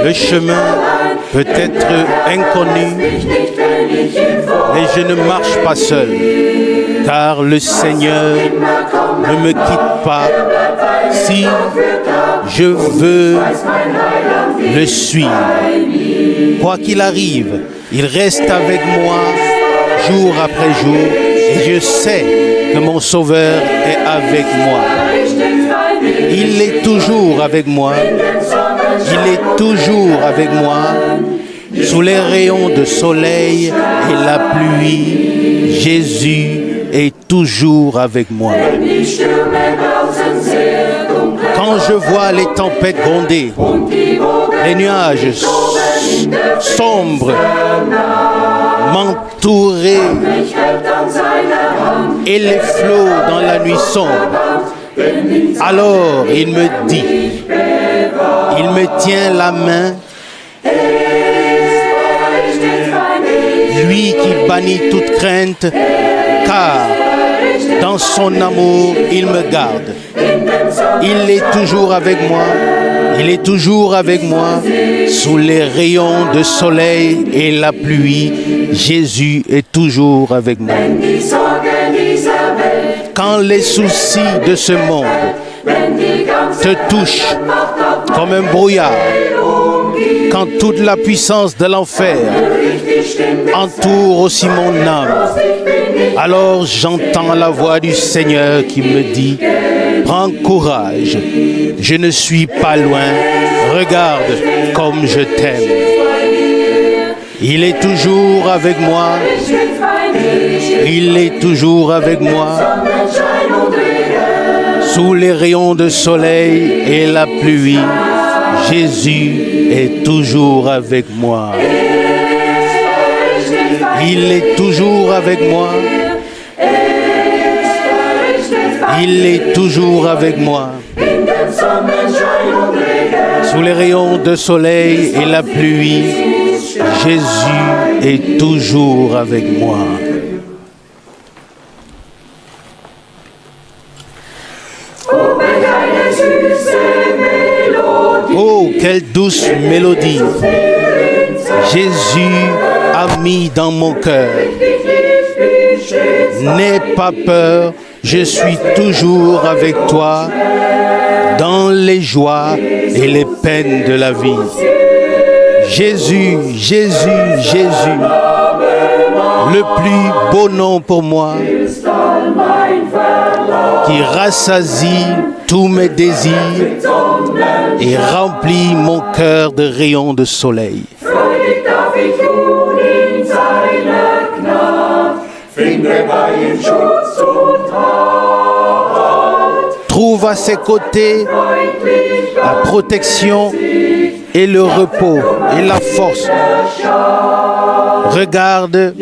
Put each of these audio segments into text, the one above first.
Le chemin peut être inconnu, mais je ne marche pas seul, car le Seigneur ne me quitte pas si je veux le suivre. Quoi qu'il arrive, il reste avec moi jour après jour, et je sais que mon Sauveur est avec moi. Il est toujours avec moi. Il est toujours avec moi. Sous les rayons de soleil et la pluie, Jésus est toujours avec moi. Quand je vois les tempêtes gronder, les nuages sombres m'entourer et les flots dans la nuit sombre, alors il me dit, il me tient la main, lui qui bannit toute crainte, car dans son amour, il me garde. Il est toujours avec moi, il est toujours avec moi, sous les rayons de soleil et la pluie, Jésus est toujours avec moi. Quand les soucis de ce monde te touchent comme un brouillard, quand toute la puissance de l'enfer entoure aussi mon âme, alors j'entends la voix du Seigneur qui me dit, prends courage, je ne suis pas loin, regarde comme je t'aime. Il est toujours avec moi, il est toujours avec moi, sous les rayons de soleil et la pluie, Jésus est toujours avec moi. Il est toujours avec moi. Il est toujours avec moi. Sous les rayons de soleil et la pluie, Jésus est toujours avec moi. Oh, quelle douce mélodie Jésus a mis dans mon cœur. N'aie pas peur, je suis toujours avec toi dans les joies et les peines de la vie. Jésus, Jésus, Jésus, le plus beau nom pour moi, qui rassasie tous mes désirs et remplit mon cœur de rayons de soleil. Trouve à ses côtés la protection et le repos et la force. Regarde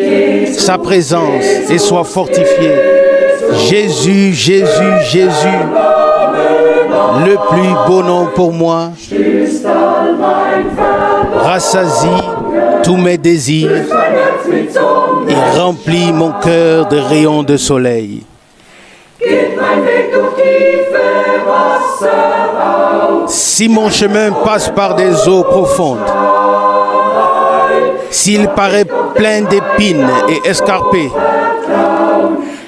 sa présence et sois fortifié. Jésus, Jésus, Jésus, le plus beau nom pour moi, rassasie tous mes désirs et remplit mon cœur de rayons de soleil. Si mon chemin passe par des eaux profondes, s'il paraît plein d'épines et escarpé,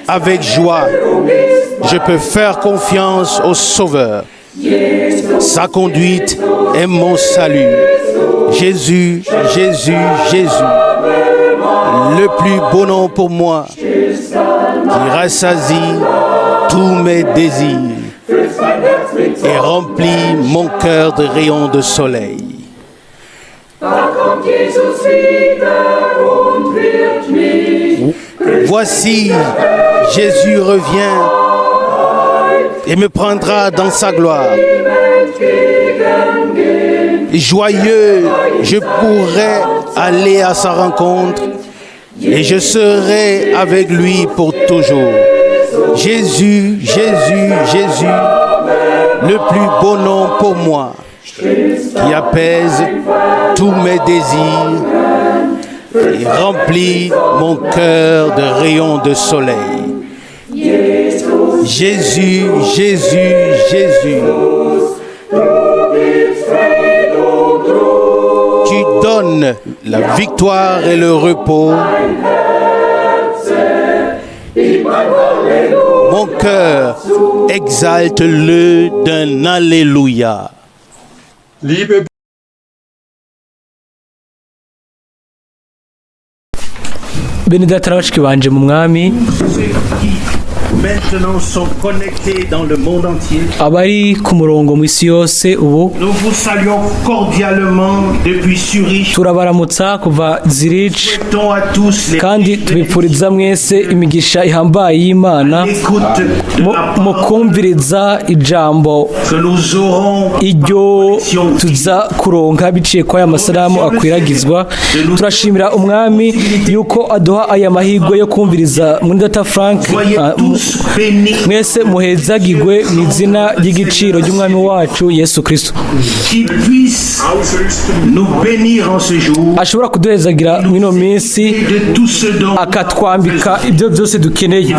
avec joie, je peux faire confiance au Sauveur. Sa conduite est mon salut. Jésus, Jésus, Jésus, le plus beau nom pour moi, qui rassasie tous mes désirs et remplit mon cœur de rayons de soleil. Voici, Jésus revient et me prendra dans sa gloire. Joyeux, je pourrai aller à sa rencontre et je serai avec lui pour toujours. Jésus, Jésus, Jésus, le plus beau nom pour moi, qui apaise tous mes désirs et remplit mon cœur de rayons de soleil. Jésus, Jésus, Jésus, donne la victoire et le repos. Mon cœur exalte-le d'un Alléluia. Liebe Bene data na bashiki banje mu mwami, Ceux qui maintenant sont connectés dans le monde entier, abari ku murongo mu isi yose ubu, nous vous saluons cordialement depuis Zurich. Turabaramutsa kuva Zurich. Souhaitons à tous les Kandi tubipfuriza mwese imigisha ihambaye y'Imana écoute de mu la mu parole kumviriza ijambo que nous aurons iryo tuza kuronka biciye kwa aya masanamu akwiragizwa. Turashimira umwami yuko aduha aya mahirwe yo kumviriza muri data Frank. Soyez Ah, tous bénis mwese muhezagirwe mu izina ry'igiciro ry'umwami wacu Yesu Kristo, qui puisse nous bénir en ce jour ashobora kuduhezagira mw'ino minsi, et de tout ce dont akatwambika ibyo byose dukeneye,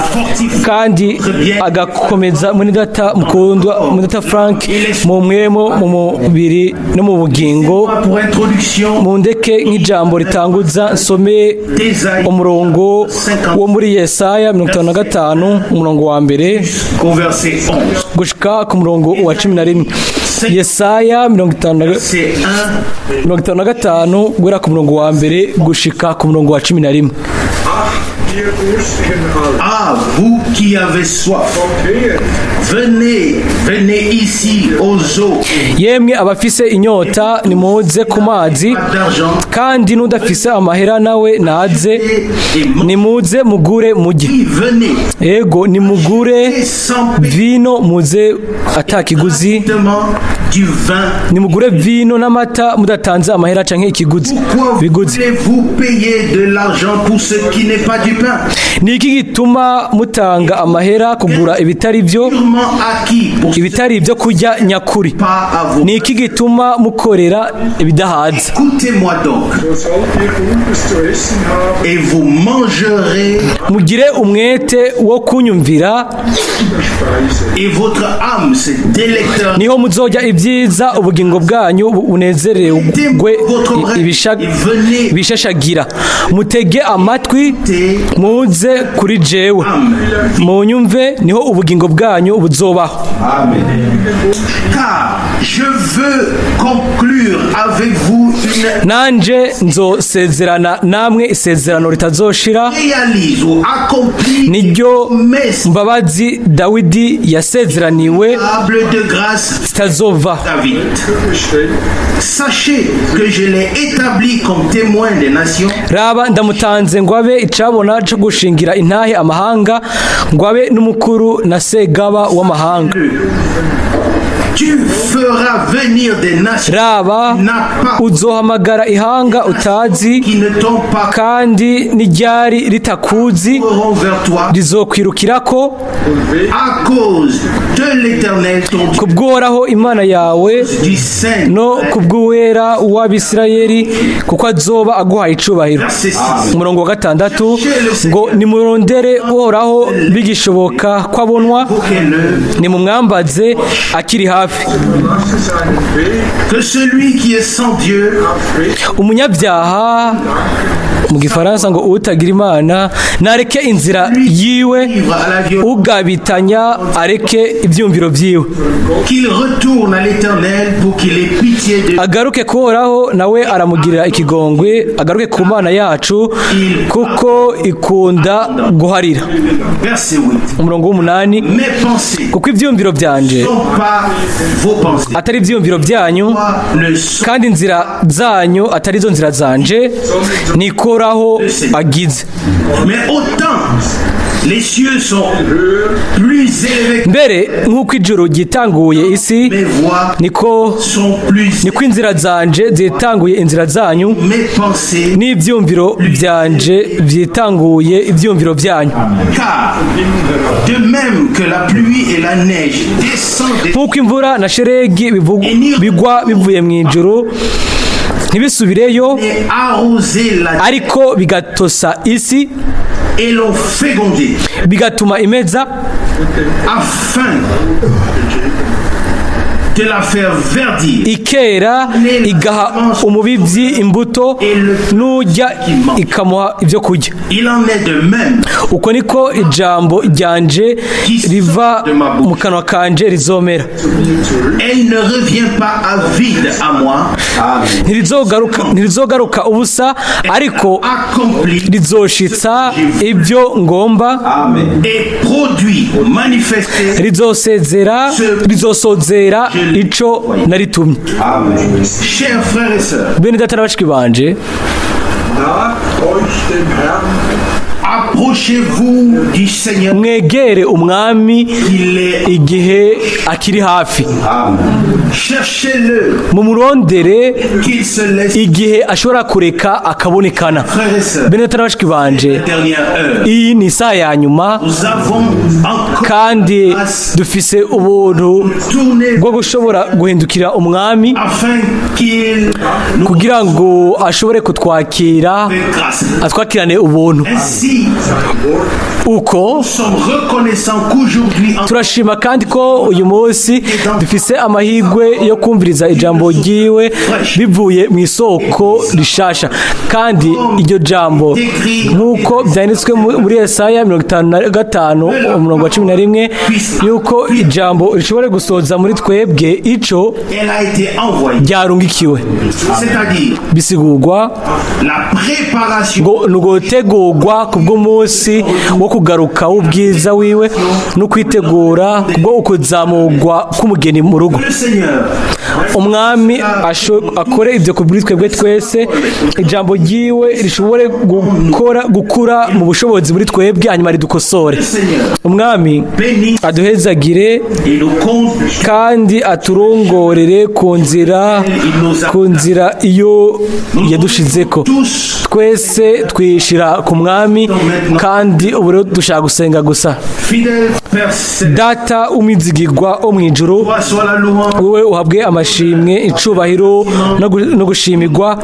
kandi agakomeza muri data mukundwa muri data Frank mu mwemo, mu mubiri no mu bugingo. Pour introduction, Mundeke nk'ijambo ritanguza nsome Ésaïe umurongo wo muri Yesaya 55, umurongo wa mbere qu'au verset 11. gushika ku murongo wa 11. Yesaya C'est 1 55 guhera ku murongo wa mbere gushika ku murongo wa 11. Ihr Durstigen alle, Ah, vous qui avez soif, kommt her, venez, venez ici aux eaux, Yemwe abafise inyota, nimuze ku mazi, pas d'argent, kandi n'udafise amahera nawe naze, et mangez, nimuze mugure mujye. Venez, Ego, nimugure et sans payer vino, muze atakiguzi, du vin. Nimugure vino n'amata mudatanze amahera canke ikiguzi Pourquoi biguzi. voulez-vous payer de l'argent pour ce qui n'est pas du pain, Ni iki gituma mutanga amahera kugura ibitari byo, purement acquis pour ce ibitari ibyo kurya nyakuri? pas à vos. Ni iki gituma mukorera ibidahaza? Écoutez-moi donc, so sollt ihr Gutes zu essen haben, et vous mangerez, Mugire umwete wo kunyumvira, Speise. et votre âme se délectera. Niho muzojya ibyiza, ubugingo bwanyu bunezererwe Votre oreille, et venez ibishashagira. Mutege amatwi, muze kuri jewe, munyumve, niho ubugingo bwanyu buzobaho. Car je veux conclure avec vous une Nanje nzosezerana namwe isezerano ritazoshira, réalise ou accomplit niryo promesse mbabazi Dawidi yasezeraniwe de grâce zitazovaho. David. Bestellt, Sachez que je l'ai établi comme témoin des nations, Raba, ndamutanze ngo abe icabona co gushingira intahe amahanga, ngo abe n'umukuru na segaba w'amahanga. Tu feras venir des nations Raba, uzohamagara ihanga utazi, qui ne t'ont pas kandi n'iryari ritakuzi courront vers toi rizokwirukirako, à cause de l'Éternel ton Dieu, kubw'Uhoraho Imana yawe du Saint. no kubw'Uwera w'Abisirayeli, kuko azoba aguhaye icubahiro. Verset 6. Umurongo wa gatandatu ngo: "Nimurondere Uhoraho bigishoboka ko abonwa, Invoquez-le, nimumwambaze akiri hafi." lasse seinen Weg que celui qui est sans Dieu Umunyabyaha, mu gifaransa ngo utagira Imana, nareke inzira yiwe, livre à la violence, ugabitanya areke ibyumviro byiwe, qu'il retourne à l'Éternel pour qu'il ait pitié de agaruke kuhoraho, nawe aramugirira ikigongwe, agaruke ku Mana yacu, kuko ikunda guharira. Verset 8. Umurongo w'umunani: Mes pensées Kuko ibyumviro byanje ne sont pas vos pensées. Atari ibyiyumviro byanyu, Ne sont kandi inzira zanyu atari zo nzira zanje, niko Uhoraho agize. Mais autant les cieux sont plus élevés que Mbere nk'uko ijuru ryitanguye isi, mes voies niko sont plus niko inzira zanje zitanguye inzira zanyu, mes pensées, n'ibyumviro byanje byitanguye ibyumviro byanyu. Car de même que la pluie et la neige descendent des Nk'uko imvura na sheregi bigwa bivuye mu ijuru ntibisubireyo, et arroser la ariko bigatosa isi, et l'ont fécondé bigatuma imeza, afin de la faire verdir Ikera, igaha umubibyi imbuto, n'urya ikamuha ibyo kurya. Il en est de même Uko niko ijambo ryanje riva mu kanwa kanje rizomera. Elle ne revient pas à vide à moi, Ntirizogaruka ubusa, ariko accomplit rizoshitsa ibyo ngomba, et produit, manifesté rizosezera, rizosozera ico naritumye. Chers frères et sœurs, Bene data na bashiki banje, Naht euch dem Herrn, approchez-vous du Seigneur mwegere Umwami qu'il est. igihe akiri hafi. Cherchez-le Mumurondere qu'il se laisse, igihe ashobora kureka akabonekana. frères et sœurs. Bene data na bashiki banje, Dernière heure. iyi ni isaha ya nyuma, Nous avons encore kandi grâce dufise ubuntu tourné bwo gushobora guhindukira Umwami afin qu'il nous kugira ngo ashobore kutwakira, fasse grâce. atwakirane ubuntu. Ainsi, Uko nous sommes reconnaissants qu'aujourd'hui, en turashima kandi ko uyu munsi dufise amahirwe yo kumviriza ijambo ryiwe bivuye mu isoko rishasha, kandi iryo jambo, nk'uko byanditswe muri Yesaya 55 umurongo wa 11, yuko ijambo rishobora gusohoza muri twebwe ico elle a été envoyée, ryarungikiwe. C'est-à-dire Bisigurwa la préparation ngo ni ugutegurwa ku bw'umunsi wo kugaruka w'ubwiza wiwe, no kwitegura kubwo ukuzamurwa k'umugeni mu rugo. Le Seigneur Umwami akore ibyo kuri twebwe twese, ijambo ryiwe rishobore gukora, gukura mu bushobozi muri twebwe, hanyuma ridukosore. Le Seigneur Umwami bénisse aduhezagire et nous conduit. kandi aturongorere ku nzira iyo yadushizeko. Tous Twese twishira ku Mwami, kandi ubu rero dushaka gusenga gusa. Fidèle Père Céleste, Data umwizigirwa wo mu ijuru, toi soit la louange, wowe uhabwe amashimwe, icubahiro no gushimirwa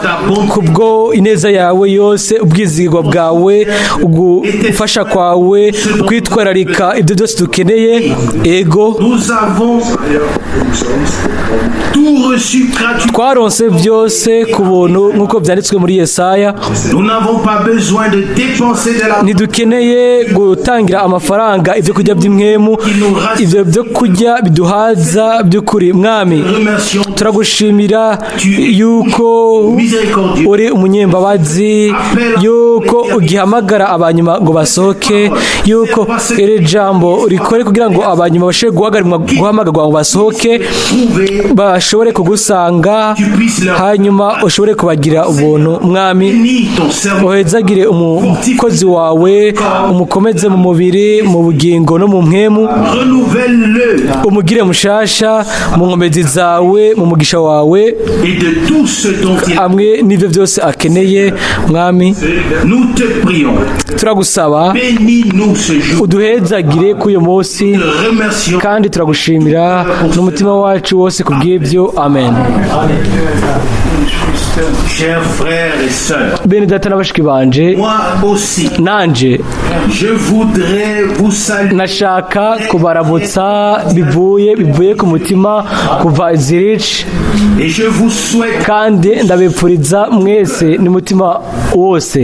kubwo ineza yawe yose, ubwizigirwa bwawe, ugufasha kwawe, kwitwararika ibyo byose dukeneye, ego. Nous avons umsonst bekommen. Tout reçu gratuitement. Twaronse byose ku buntu, nk'uko byanditswe muri Yesaya. Nous n'avons pas besoin de dépenser de l'argent. Ntidukeneye gutangira amafaranga ibyo kurya by'impwemu, ibyo byo kurya biduhaza by'ukuri. Mwami, Remercions turagushimira yuko miséricordieux. uri umunyembabazi, yuko ugihamagara abanyuma ngo basohoke, yuko iri jambo rikore kugira ngo abanyuma bashobore guhamagarwa ngo basohoke, Trouver, bashobore kugusanga, hanyuma ushobore kubagira ubuntu. Mwami, bénis ton serviteur. uhezagire umukozi wawe, umukomeze mu mubiri, mu bugingo no mu mpwemu. Renouvelle-le Umugire mushasha mu nkomezi zawe, mu mugisha wawe, et de tout ce dont il hamwe n'ibyo byose akeneye. Mwami, Nous te prions. turagusaba, Bénis-nous ce jour. uduhezagire k'uyu munsi, Te remercions. kandi turagushimira n'umutima wacu wose ku bw'ibyo. Amen. Chers frères et sœurs, Bene data na bashiki banje, moi aussi, nanje je voudrais vous saluer nashaka kubaramutsa bivuye ku mutima kuva Zurich, et je vous souhaite kandi ndabipfuriza mwese n'umutima wose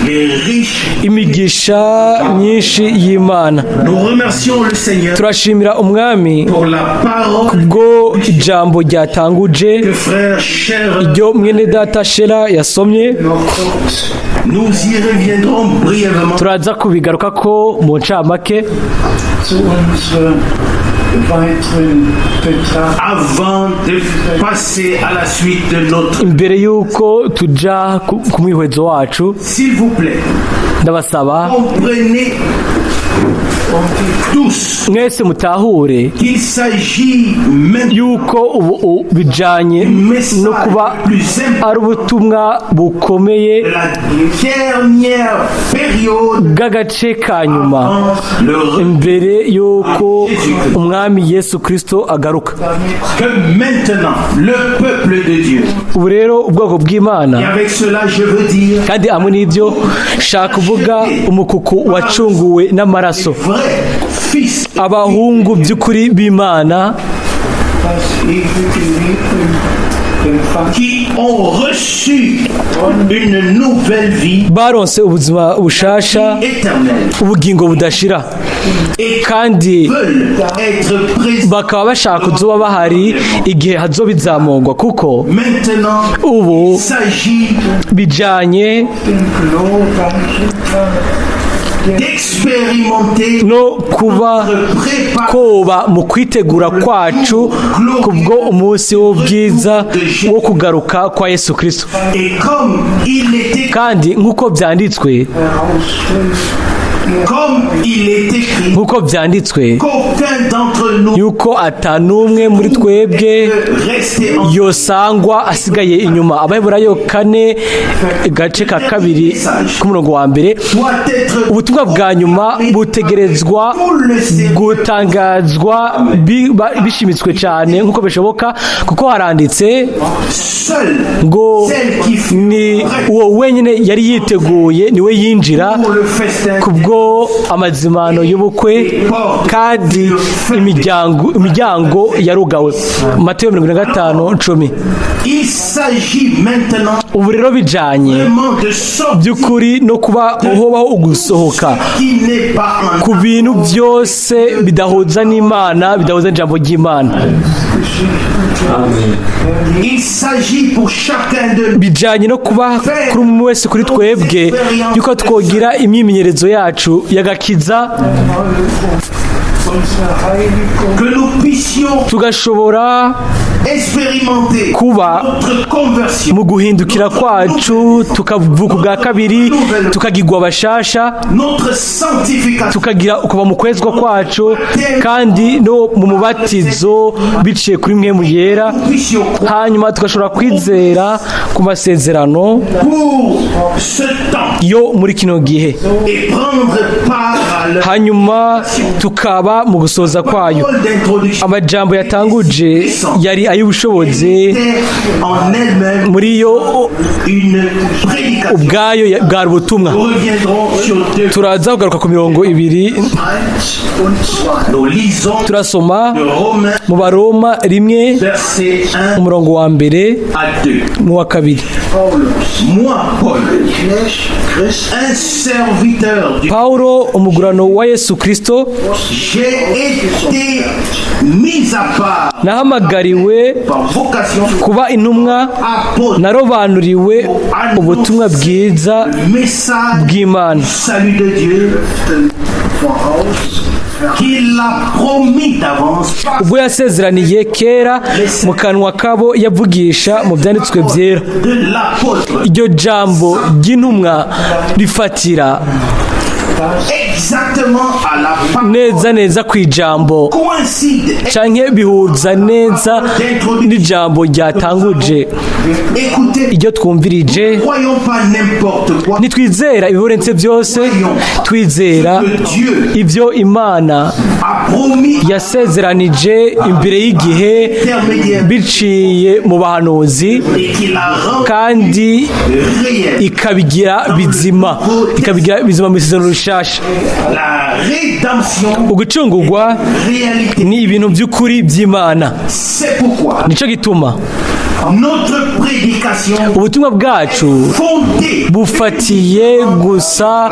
les riches. imigisha myinshi y'Imana. Nous remercions le Seigneur Turashimira Umwami pour la parole bwo ijambo ryatanguje, que frère cher, iryo mwene data Shera yasomye. Nous y reviendrons brièvement. Turaza kubigaruka ko mu ncamake. Zu unserer weiteren Betrachtung. Avant de passer à la suite de notre. Imbere y'uko tuja ku mwihwezo wacu, S'il vous plaît, ndabasaba comprenez tous mwese mutahure qu'il s'agit maintenant yuko ubu bijanye no kuba ari ubutumwa bukomeye de la dernière période bw'agace ka nyuma le imbere y'uko Umwami Yesu Kirisito agaruka. Que maintenant le peuple de Dieu, Ubu rero ubwoko bw'Imana, et avec cela je veux dire kandi hamwe n'ibyo shaka kuvuga umukuku wacunguwe n'amaraso, vrai fils abahungu by'ukuri b'Imana, Was ewige Leben empfangen. Qui ont reçu une nouvelle vie Baronse ubuzima bushasha, éternelle ubugingo budashira, et kandi veulent être présents bakaba bashaka kuzoba bahari igihe hazobizamurwa, kuko maintenant. ubu Il s'agit bijanye Den glorreichen Tag d'expérimenter no kuba notre préparation koba mu kwitegura kwacu kubwo umunsi w'ubwiza wo kugaruka kwa Yesu Kristo. Et comme il était Kandi nk'uko byanditswe, herausstellt, comme il est écrit nk'uko byanditswe qu'aucun d'entre nous yuko atanumwe muri twebwe resté en yosangwa asigaye inyuma. Abaheburayo 4, gace ka 2 k'umurongo wa 1. Doit être Ubutumwa bwa nyuma butegerezwa gutangazwa bishimitswe cyane nk'uko bishoboka, kuko haranditse seul ngo celle qui fut ni uwo wenyine yari yiteguye niwe yinjira pour le festin kubwo amazimano y'ubukwe, kandi imiryango yarugawe. Mateyo 75:10. Il s'agit maintenant Ubu rero bijanye vraiment de sortir by'ukuri no kuba hobaho ugusohoka qui n'est pas en ku bintu byose bidahuza n'Imana, bidahuza n'ijambo ry'Imana. Il s'agit pour chacun de nous Bijanye no kuba kuri umwe wese kuri twebwe yuko twogira imyimenyerezo yacu y'agakiza, unsere Heiligung que nous puissions tugashobora expérimenter kuba notre conversion, mu guhindukira kwacu, tukavuka ubwa kabiri, tukagirwa abashasha, notre sanctification, tukagira kuva mu kwezwa kwacu kandi no mu mubatizo biciye kuri Mpwemu Yera, nous puissions croire hanyuma tugashobora kwizera ku masezerano pour ce temps yo muri kino gihe, et prendre part à leur hanyuma tukaba mu gusoza kwayo. parole d'introduction Amajambo yatanguje yari ay'ubushobozi était en elle-même muri yo une prédication. ubwayo bwari ubutumwa. Nous reviendrons sur deux. Turaza kugaruka ku mirongo ibiri. 1 und 2. Nous lisons Turasoma de Romains mu Baroma 1, verset 1 umurongo wa 1 à 2. n'uwa 2. Paulus, Moi, Paul, Knecht Christi, un serviteur du Pawulo, umugurano wa Yesu Kristo, j'ai été mis à part nahamagariwe par vocation kuba intumwa, apôtre narobanuriwe ubutumwa bwiza le message bw'Imana, du salut de Dieu voraus qu'il a promis d'avance par ubwo yasezeraniye kera mu kanwa kabo yavugisha mu byanditswe byera. De l'apôtre Iryo jambo ry'intumwa rifatira exactement à la parole neza neza ku ijambo coïncide. canke bihuza neza n'ijambo ryatanguje Écoutez, iryo twumvirije. croyons pas n'importe quoi Ntitwizera ibiburenze byose, twizera que Dieu ibyo Imana a promis yasezeranije imbere y'igihe intermédiaire biciye mu bahanuzi, et qu'il a rendu kandi réel. ikabigira bizima mu isezerano rishasha. La rédemption, Ugucungurwa réalité. ni ibintu by'ukuri by'Imana. C'est pourquoi Nico gituma notre prédication ubutumwa bwacu fondée bufatiye gusa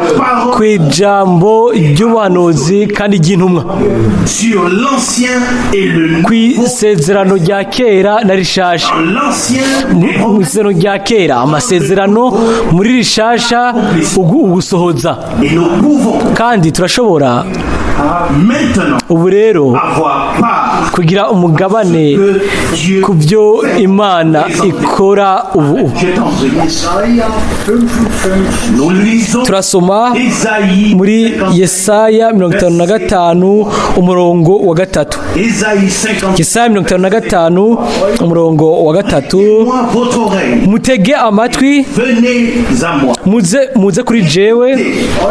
ku ijambo ry'ubuhanuzi kandi ry'intumwa, sur l'ancien et le ku nouveau. isezerano rya kera na rishasha. L'ancien, Mu isezerano rya kera amasezerano, muri rishasha ugusohoza. Et nous pouvons Kandi turashobora maintenant ubu rero avoir part kugira umugabane que Dieu ku byo Imana ikora ubu. Je t'en prie. Jesaja 55, Nous lisons Turasoma Ésaïe muri 55, Yesaya 55, umurongo wa 3. Ésaïe 50. Yesaya 55, umurongo wa 3. Moi, votre oreille, Mutege amatwi, venez à moi, muze, muze kuri jewe,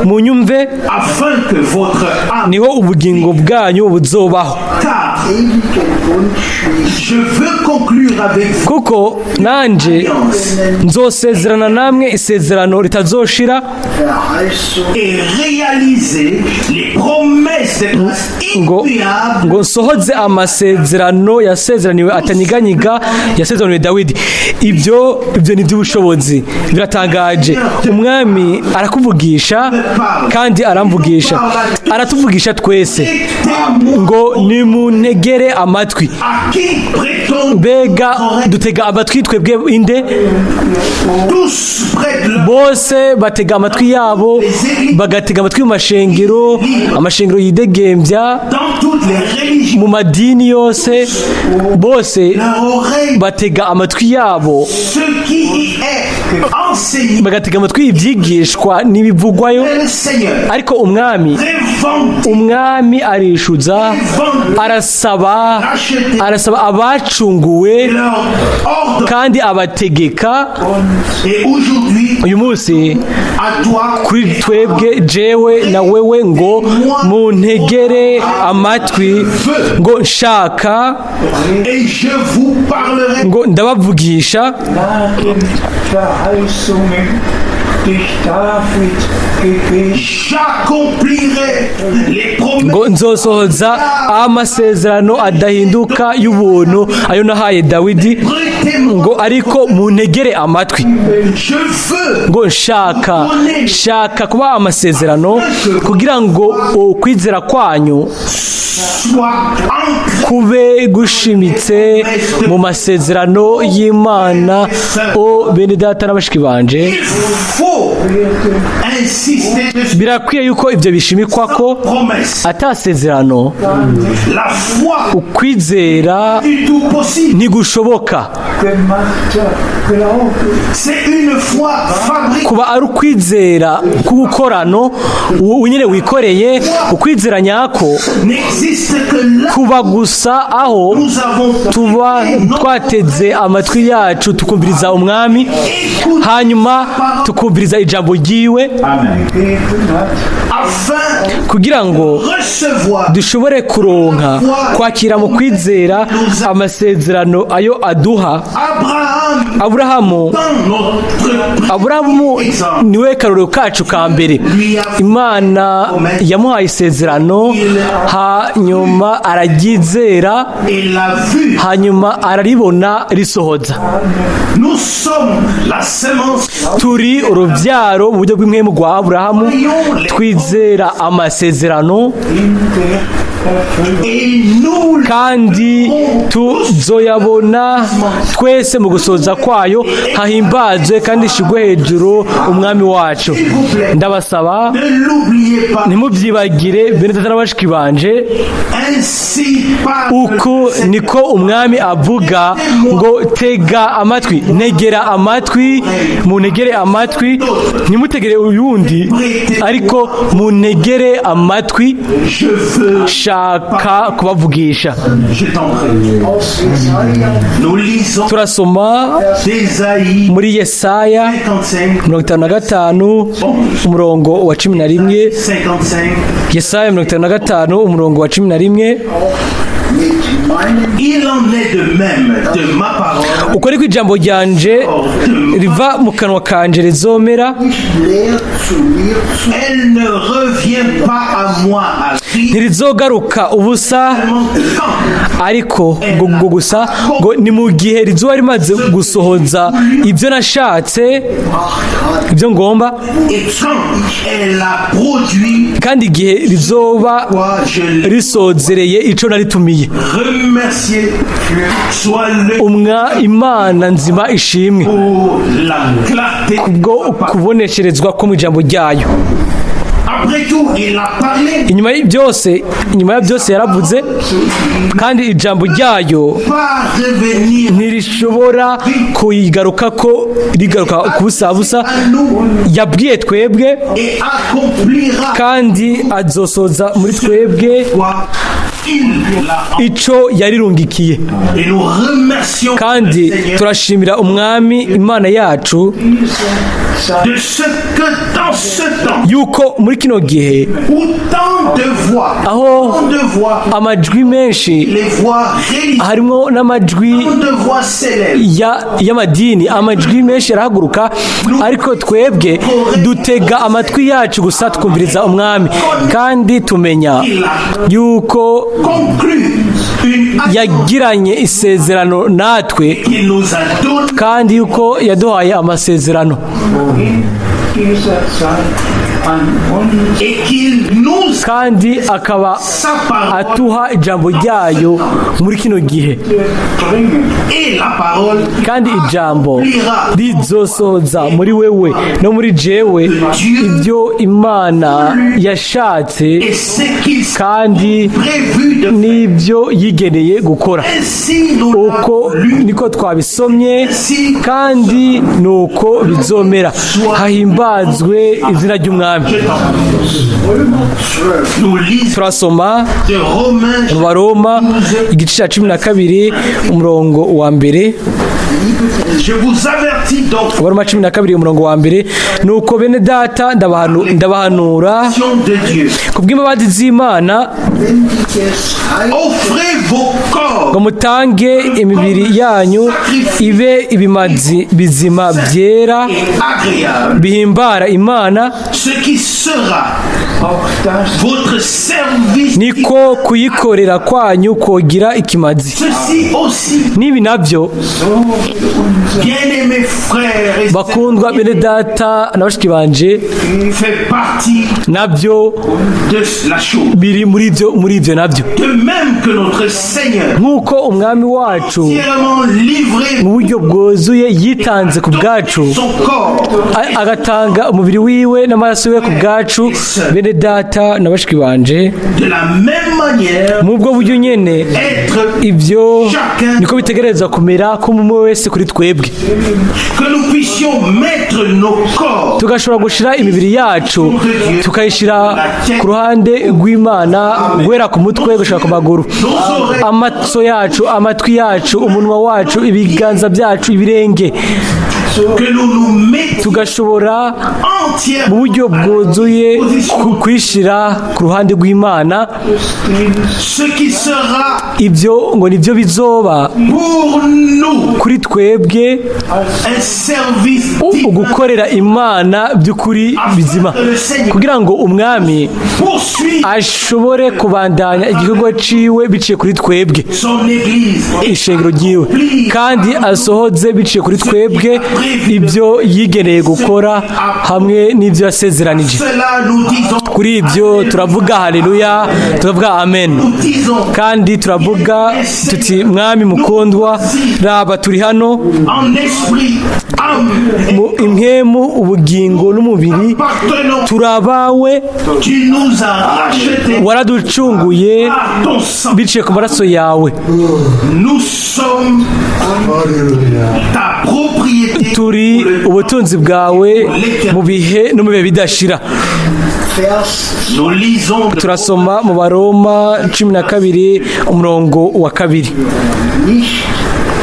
munyumve, afin que votre âme, niho ubugingo bwanyu buzobaho. Car ewige Ewigen Bund schließen. Je veux conclure avec vous Kuko nanje nzosezerana namwe isezerano ritazoshira, Verheißung et réaliser les promesses de grâce ngo immuables ngo nsohoze amasezerano yasezeraniwe atanyiganyiga, yasezeraniwe Dawidi. Ibyo ni iby'ubushobozi, biratangaje. Umwami arakuvugisha kandi aramvugisha, aratuvugisha twese ngo nimuntegere amatwi. À qui prêtons Mbega dutega amatwi twebwe inde? Tous prêtent leur Bose batega amatwi yabo, bagatega amatwi mu mashengero, amashengero yidegembya, dans toutes les religions mu madini yose, bose leur oreille batega amatwi yabo, ce qui y est enseigné. Bagatega amatwi ibyigishwa n'ibivugwayo. Le Seigneur Ariko umwami révente umwami arishuza, arasaba abacunguwe leur ordre kandi abategeka. Et aujourd'hui Uyu munsi à toi kuri twebwe, jewe na wewe, ngo muntegere amatwi, ngo nshaka et je vous parlerai ngo ndabavugisha Nach den Verheißungen, die ich David gegeben. J'accomplirai les promesses ngo nzosohoza amasezerano adahinduka y'ubuntu ayo nahaye Dawidi, ngo ariko muntegere amatwi. Je veux Ngo nshaka kuba amasezerano kugira ngo ukwizera kwanyu soit ancré kube gushimitse mu masezerano y'Imana. O bene data n'abashiki banje, Il faut insister dessus. Birakwiye yuko ibyo bishimikwa ko Promesse. Atasezerano, La foi ukwizera du tout possible. Ntigushoboka. Gemachter Glaube. C'est une foi fabriquée. Kuba ari ukwizera k'ubukorano nyine wikoreye, ukwizera nyako N'existe que là kuba gusa aho nous avons tuba twateze amatwi yacu tukumviriza umwami, hanyuma tukumviriza ijambo ryiwe, Gegeben hat. Afin kugira ngo recevoir dushobore kuronka kwakira mu kwizera amasezerano ayo aduha. Abraham Aburahamu, dans notre Aburahamu exemple. niwe karorero kacu ka mbere. Imana yamuhaye isezerano, hanyuma araryizera, Et l'a vu. Hanyuma araribona risohoza. Nous sommes la semence. Turi urubyaro mu buryo bw'impwemu rwa Aburahamu, twizera amasezerano, In der Erfüllung. Et nous kandi tuzoyabona twese mu gusoza kwayo. Hahimbazwe kandi ishigwe hejuru umwami wacu. Ndabasaba, ne l'oubliez pas. Ntimubyibagire, bene data na bashiki banje. Ainsi parle Uku niko umwami avuga ngo tega amatwi, ntegera amatwi, muntegere amatwi, ntimutegere uyundi, ariko muntegere amatwi. Je veux, Shaka kubavugisha. Je t'en prie. Aus Jesaja Nous lisons Turasoma d'Ésaïe muri Yesaya 55, 55, umurongo wa 11. 55. Yesaya 55, umurongo wa 11. Mit meinen Il en est de même de ma parole. Uko ariko ijambo ryanje riva mu kanwa kanje rizomera, nicht leer zu mir zu Elle ne revient pas à moi à vide ntirizogaruka ubusa, quand ariko ngo gusa ngo ni mu gihe rizoba rimaze gusohoza ibyo nashatse, gebracht hat. ibyo ngomba, et quand elle a produit kandi igihe rizoba quoi je l'ai risozereye ico naritumiye. Remercié soit le Umwa Imana nzima ishimwe pour la clarté. Kubwo kubonesherezwa ko mu ijambo ryayo. Après tout, il a parlé, Inyuma ya byose yaravuze, kandi ijambo ryayo pas revenir ntirishobora kuyigaruka ko rigaruka ku busa busa. à nous Yabwiye twebwe et accomplira kandi azosoza muri twebwe quoi il l'a ico yarirungikiye. Et nous remercions Kandi le Seigneur turashimira Umwami Imana yacu Dieser de ce que dans ce temps yuko muri kino gihe où tant de voix, aho tant de voix, amajwi menshi, les voix religieuses, harimo n'amajwi tant de voix s'élèvent, y'amadini, amajwi menshi arahaguruka, ariko twebwe dutega amatwi yacu gusa twumviriza Umwami, kandi tumenya yuko conclut une alliance yagiranye isezerano natwe, qu'il nous a donnée. Kandi yuko yaduhaye amasezerano, In dieser Zeit an uns Et qu'il nous kandi akaba sa parole atuha ijambo ryayo muri kino gihe, bringen. et la parole kandi ijambo rizosohoza muri wewe no muri jewe ibyo Imana yashatse et ce qu'il s'est kandi prévu de faire. n'ibyo yigeneye gukora. Ainsi nous Uko l'avons lu. niko twabisomye, kandi nuko bizomera. Hahimbazwe izina ry'Umwami. Nous lisons Turasoma de Romains mu Baroma igice cya 12, umurongo wa mbere. Je vous avertis donc Abaroma 12, umurongo wa mbere: "Nuko bene data, ndabahanura de Dieu. ku bw'imbabazi z'Imana Lebendiges Heil Offrez vos corps ngo mutange imibiri yanyu ibe ibimazi bizima byera et agréables, bihimbara Imana, ce qui sera Auch das votre service. Niko kuyikorera kwanyu kogira ikimazi." Ceci aussi, N'ibi nabyo, so will unser bien-aimés frères et bakundwa bene data na bashiki banje, sœurs, fait partie nabyo de la chose. Biri muri ibyo nabyo. De même que notre Seigneur, Nk'uko Umwami wacu entièrement livré mu buryo bwuzuye yitanze ku bwacu, son corps agatanga umubiri wiwe n'amaraso yiwe ku bwacu, bene data na bashiki banje, de la même manière, mu bwo buryo nyene, être ibyo niko bitegereza kumera ko umwe wese kuri twebwe, que nous puissions mettre nos corps tugashobora gushira imibiri yacu, tukayishyira ku ruhande rw'Imana, guhera ku mutwe gushira ku maguru, nos oreilles, amaso yacu, amatwi yacu, umunwa wacu, ibiganza byacu, ibirenge, que nous nous mettions tugashobora mu entièrement buryo bwuzuye kwishyira ku ruhande rw'Imana. Dienst ce qui sera Ibyo ngo nibyo bizoba pour nous kuri twebwe un service divin ugukorera Imana by'ukuri bizima, kugira ngo Umwami poursuivre ashobore kubandanya igikorwa ciwe biciye kuri twebwe, son église et ishengero ryiwe, kandi asohoze biciye kuri twebwe ibyo yigeneye gukora hamwe n'ibyo yasezeranije. Cela nous disons, Kuri ibyo turavuga haleluya, turavuga amen, nous disons kandi turavuga tuti: "Mwami mukundwa, raba turi hano en esprit, âme et mu impwemu, ubugingo n'umubiri, appartenons. Turabawe. Tu nous as rachetés Waraducunguye par ton sang. biciye ku maraso yawe. Nous sommes ta propriété. Turi ubutunzi bwawe mu bihe no mu bihe bidashira. Vers Nous lisons de Turasoma mu Baroma 12, umurongo wa 2. Nicht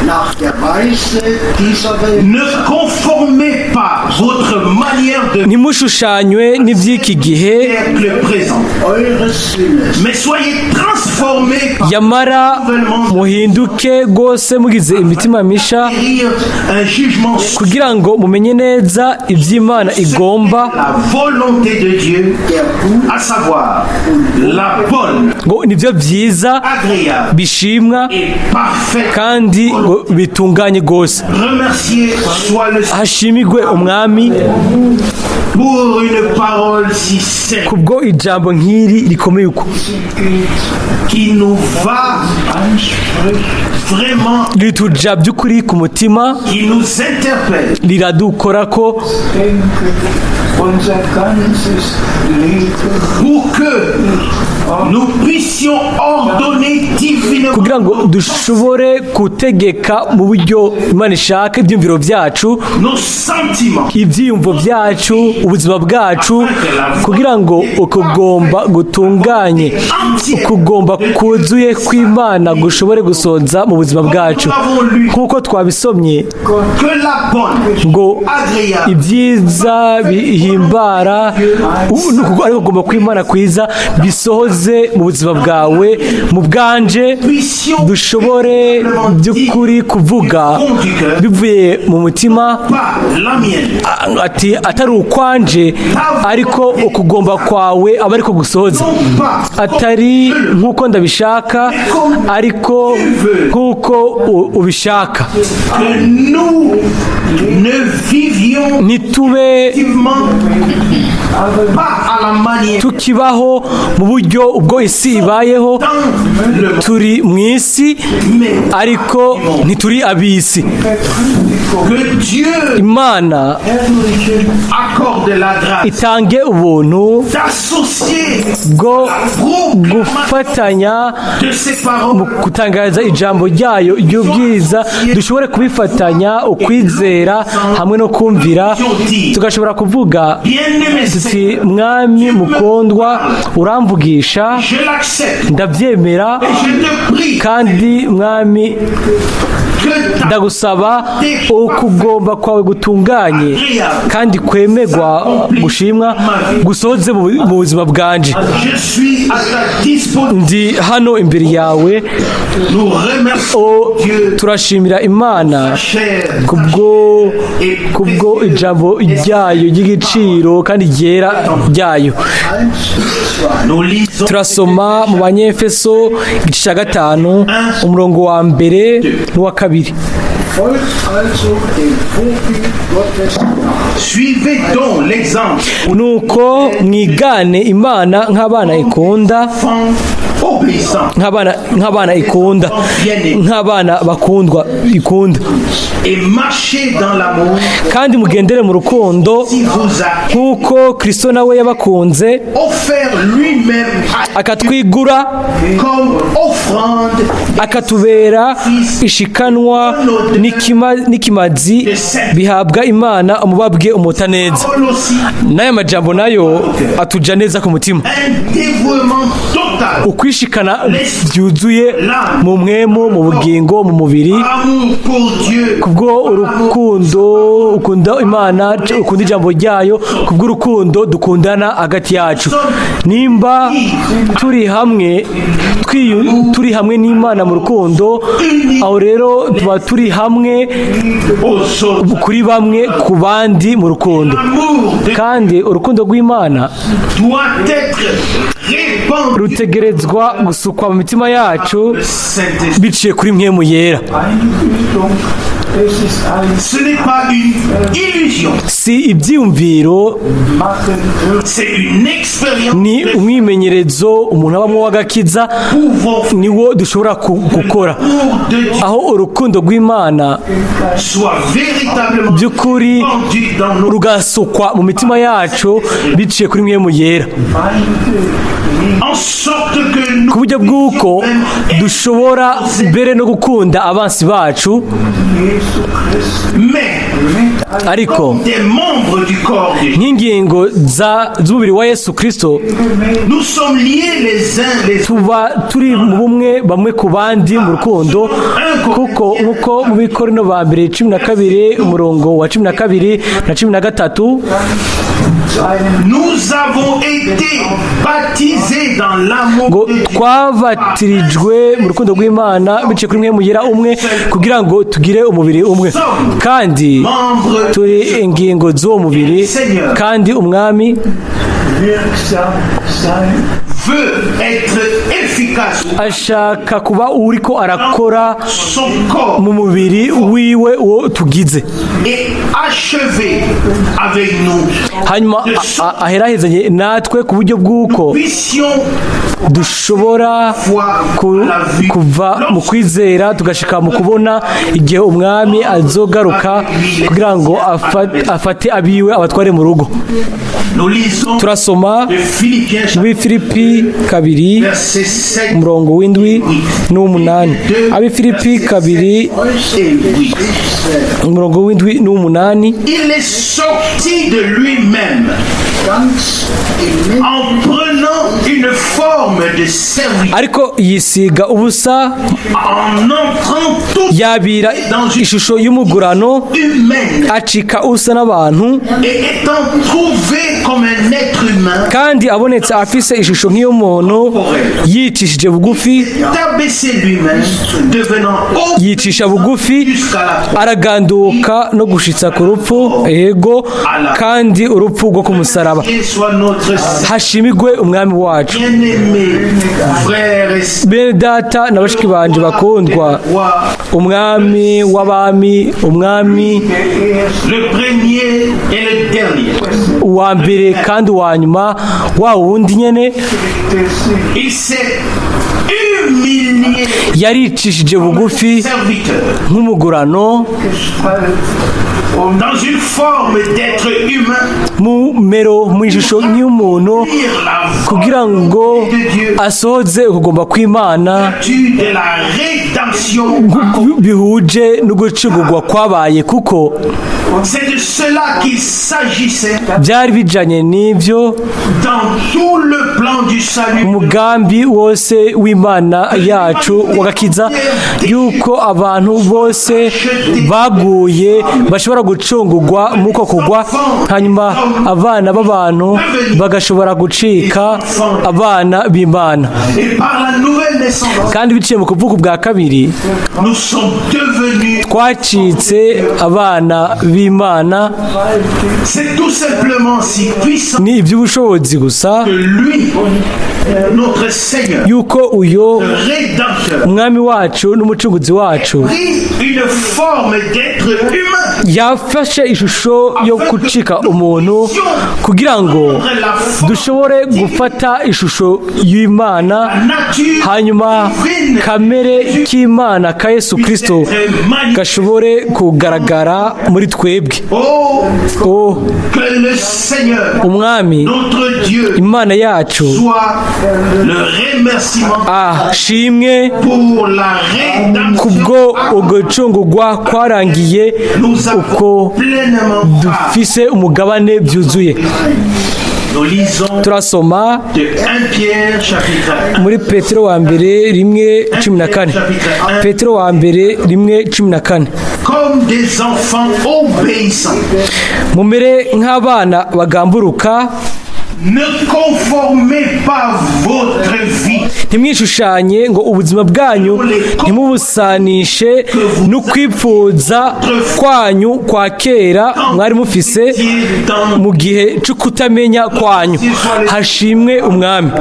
nach der Weise dieser Welt, Ne conformez pas votre manière de Ntimushushanywe n'iby'iki gihe, siècle présent, eures Sinnes, mais soyez transformés par yamara muhinduke rwose mugize imitima misha, un jugement sur kugira ngo mumenye neza iby'Imana igomba, la volonté de Dieu, der gut à savoir la bonne, ngo nibyo byiza agréable bishimwa et parfaite kandi ngo bitunganye rwose. Remercié soit le Seigneur Hashimigwe Umwami pour une parole si sérieuse kubwo ijambo nk'iri rikomeye uko, qui nous va anspricht, vraiment, rituja by'ukuri ku mutima, qui nous interpelle. riradukora ko. Denke Unser ganzes Leben pour que nous puissions ordonner divinement Kugira ngo dushobore gutegeka mu buryo Imana ishaka ibyumviro byacu, nos sentiments, ibyiyumvo byacu, ubuzima bwacu, kugira ngo ukugomba gutunganye, ukugomba kuzuye kw'Imana gushobore gusonza mu buzima bwacu, nk'uko twabisomye que la bonne, ngo agréable, ibyiza bihimbara ariko kugomba kw'Imana kwiza bisohoze mu buzima bwawe, mu bwanje, puissions dushobore by'ukuri kuvuga bivuye mu mutima pas la mienne, ati atari ukwanje, ariko ukugomba kwawe aba ariko gusohoza, non pas atari nk'uko ndabishaka, ariko nk'uko ubishaka. Que nous ne vivions Ntitube effectivement pas à la manière tukibaho mu buryo ubwo isi ibayeho. dans le monde, Turi mu isi, mais ariko ntituri ab'isi. Que Dieu Imana herrlichen accorde la grâce itange ubuntu d'associer bwo la proclamation gufatanya de ses mu paroles gutangaza ijambo ryayo ry'ubwiza, dushobore kubifatanya ukwizera hamwe no kumvira, tugashobora kuvuga Bien-aimé tuti: Seigneur, "Mwami mukundwa, uramvugisha, je l'accepte ndabyemera, et je te prie kandi Mwami, que ta ndagusaba ukugomba kwawe gutunganye kandi kwemegwa gushimwa gusohoze mu buzima bwanje." Je suis à ta disposition. Ndi hano imbere yawe. Nous remercions O Dieu, turashimira Imana cher kubwo ijambo ryayo ry'igiciro kandi ryera ryayo. Nous lisons Turasoma mu Banyefeso igice cya 5, umurongo wa mbere n'uwa kabiri. Folgt also dem Vorbild Gottes nach. Suivez donc l'exemple Nuko mwigane Imana nk'abana ikunda, enfants obéissants nk'abana ikunda, nk'abana bakundwa ikunda, et marchez dans l'amour kandi mugendere mu rukundo, si vous a nk'uko Kristo nawe yabakunze, offert lui-même à akatwigura, comme offrande akatubera ishikanwa n'ikimazi bihabwa Imana, umubabwe umota neza. parole aussi N'aya majambo nayo atuja neza ku mutima. un dévouement total, Ukwishikana byuzuye mu mwemu, mu bugingo, mu mubiri, amour pour Dieu, kubwo urukundo ukunda Imana, ukunda ijambo ryayo, kubw'urukundo dukundana hagati yacu. Nimba turi hamwe, turi hamwe n'Imana mu rukundo, aho rero tuba turi hamwe aux autres. kuri bamwe ku bandi mu rukundo. L'amour de Kandi urukundo rw'Imana doit être répandu rutegerezwa gusukwa mu mitima yacu le Saint-Esprit. biciye kuri Mpwemu Yera. Eine Bildung, es ist ein Ce n'est pas une illusion, Si ibyiyumviro, Machen wird. c'est une expérience ni que umwimenyerezo umuntu abamwo w'agakiza, pouvons niwo dushobora gukora, pour de Dieu aho urukundo rw'Imana soit véritablement by'ukuri répandu dans nos rugasukwa mu mitima yacu biciye kuri Mpwemu Yera, en sorte que nous ku buryo bw'uko dushobora mbere no gukunda abansi bacu. Jesu Christ Mais mit Ariko des membres du corps de Jésus, nk'ingingo z'umubiri wa Yesu Kirisito, nous sommes liés les uns les autres. Tuba turi mu bumwe bamwe ku bandi mu rukundo, kuko nk'uko mu Bikorino ba mbere 12, umurongo wa 12 na 13, zu einem Nous avons été baptisés dans l'amour ngo de Dieu. twabatirijwe mu rukundo rw'Imana biciye kuri Mpwemu Yera umwe, kugira ngo tugire umubiri umwe, kandi Membres turi ingingo z'uwo mubiri, kandi Umwami wirksam sein. veut être efficace Ashaka kuba uriko arakora son corps mu mubiri wiwe uwo tugize, et achever avec nous. Hanyuma aherahezanye natwe ku buryo bw'uko Puissions dushobora kuva mu kwizera tugashika mu kubona igihe Umwami azogaruka kugira ngo afate abiwe abatware mu rugo. Nous lisons Turasoma de Philippiens muri Filipi 2, verset 7 umurongo w'7 n'uw'umunani. Abi Filipi 2, et 8. umurongo w'7 n'uw'umunani. Il est sorti de lui-même Ganz im en prenant une forme de serviteur, Ariko yisiga ubusa, en entrant tout yabira ishusho y'umugurano, humaine acika usa n'abantu, et étant trouvé comme un être humain, kandi abonetse afise ishusho nk'iy'umuntu, yicishije bugufi, abaissé lui-même, devenant yicisha bugufi, jusqu'à la croix. Araganduka no gushitsa ku rupfu, yego, kandi urupfu rwo ku musaraba. Et soit notre Seigneur. Hashimigwe Umwami wacu. Bien-aimés frères et sœurs, Bene data na bashiki banje bakundwa, roi, Umwami w'abami, Umwami, le premier et le dernier. Uwa mbere kandi uwa nyuma, wa wundi nyene. Il s'est humilié, Yaricishije bugufi serviteur, nk'umugurano, Gestalt und dans une forme d'être humain, mu mero, mu ishusho nk'iy'umuntu, dire la kugira ngo volonté de Dieu, asohoze ukugomba kw'Imana de la rédemption. Bihuje no gucungurwa kwabaye, kuko C'est de cela qu'il s'agissait byari bijanye n'ibyo dans tout le plan du salut. Umugambi wose w'Imana yacu wagakiza, yuko abantu bose baguye bashobora gucungurwa muko kugwa, hanyuma abana b'abantu bagashobora gucika abana b'Imana. Et par la nouvelle naissance, Kandi biciye mu kuvuka bwa kabiri, nous sommes devenus. twacitse abana b'Imana. C'est tout simplement si puissant Ni iby'ubushobozi gusa que lui, notre Seigneur, yuko uyo le Rédempteur, Umwami wacu n'Umucunguzi wacu prit une forme d'être humain yafashe ishusho yo gucika umuntu kugira ngo dushobore gufata ishusho y'Imana, nature hanyuma divine kamere k'Imana ka Yesu Kirisito gashobore kugaragara muri twebwe. Oh, O que le Seigneur, Umwami notre Dieu, Imana yacu soit le remerciement ashimwe pour la rédemption. Kubwo ugucungurwa kwarangiye, Nous avons uko pleinement part. dufise umugabane byuzuye. Nous lisons Turasoma de 1 Pierre chapitre 1. muri Petero wa mbere 1:14. Petero wa mbere 1:14. Comme des enfants obéissants, Mumere nk'abana bagamburuka, ne conformez pas votre vie ntimwishushanye ngo ubuzima bwanyu ntimubusanishe no kwipfuza kwanyu kwa kera mwari mufise dans mu gihe cyo kutamenya kwanyu. Hashimwe Umwami.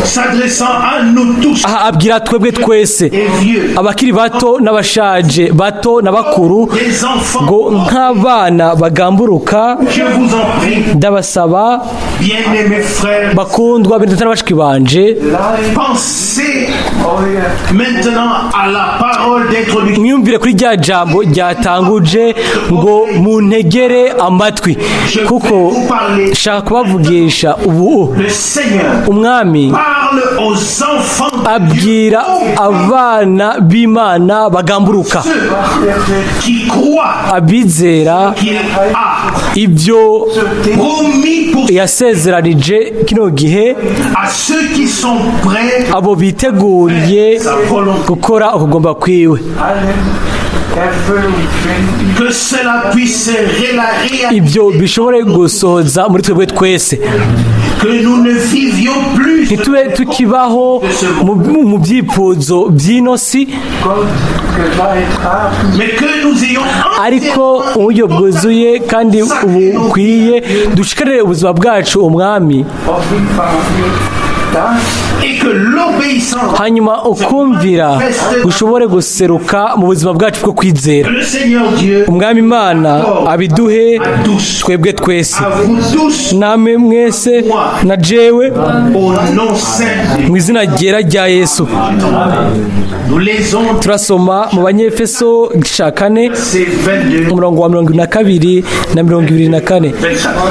S'adressant à nous tous Aha abwira twebwe twese, et vieux, abakiri bato n'abashaje, bato n'abakuru, des enfants, ngo nk'abana bagamburuka, je vous en prie, ndabasaba, bien-aimés frères, bakundwa bene data na bashiki banje, pensez maintenant à la parole d'introduction. Mwiyumvire kuri rya jambo ryatanguje ngo muntegere amatwi, kuko nshaka kubavugisha ubu. Le Seigneur Umwami parle aux enfants de abwira Dieu, abana b'Imana bagamburuka, ceux qui croient abizera qu'il a ibyo promis pour yasezeranije kino gihe, à ceux qui sont prêts abo biteguriye sa volonté. Gukora ukugomba kwiwe. Allen Erfüllung finden. Que cela puisse se réaliser, Ibyo bishobore gusohoza muri twebwe twese, que nous ne vivions plus ntitube tukibaho mu byipfuzo by'ino si, Gott geweiht haben. mais que nous ayons ariko uburyo bwuzuye kandi bukwiye dushikarire ubuzima bwacu Umwami. Offenbaren wird. Das Et que l'obéissance, Hanyuma ukumvira gushobore guseruka mu buzima bwacu bwo kwizera. Le Seigneur Dieu, Umwami Imana abiduhe twebwe twese, à vous tous, namwe mwese na jewe, au nom saint. Mu izina ryera rya Yesu. Nous lisons Turasoma mu Banyefeso igice cya 4, ces 22, umurongo wa 22 na 24,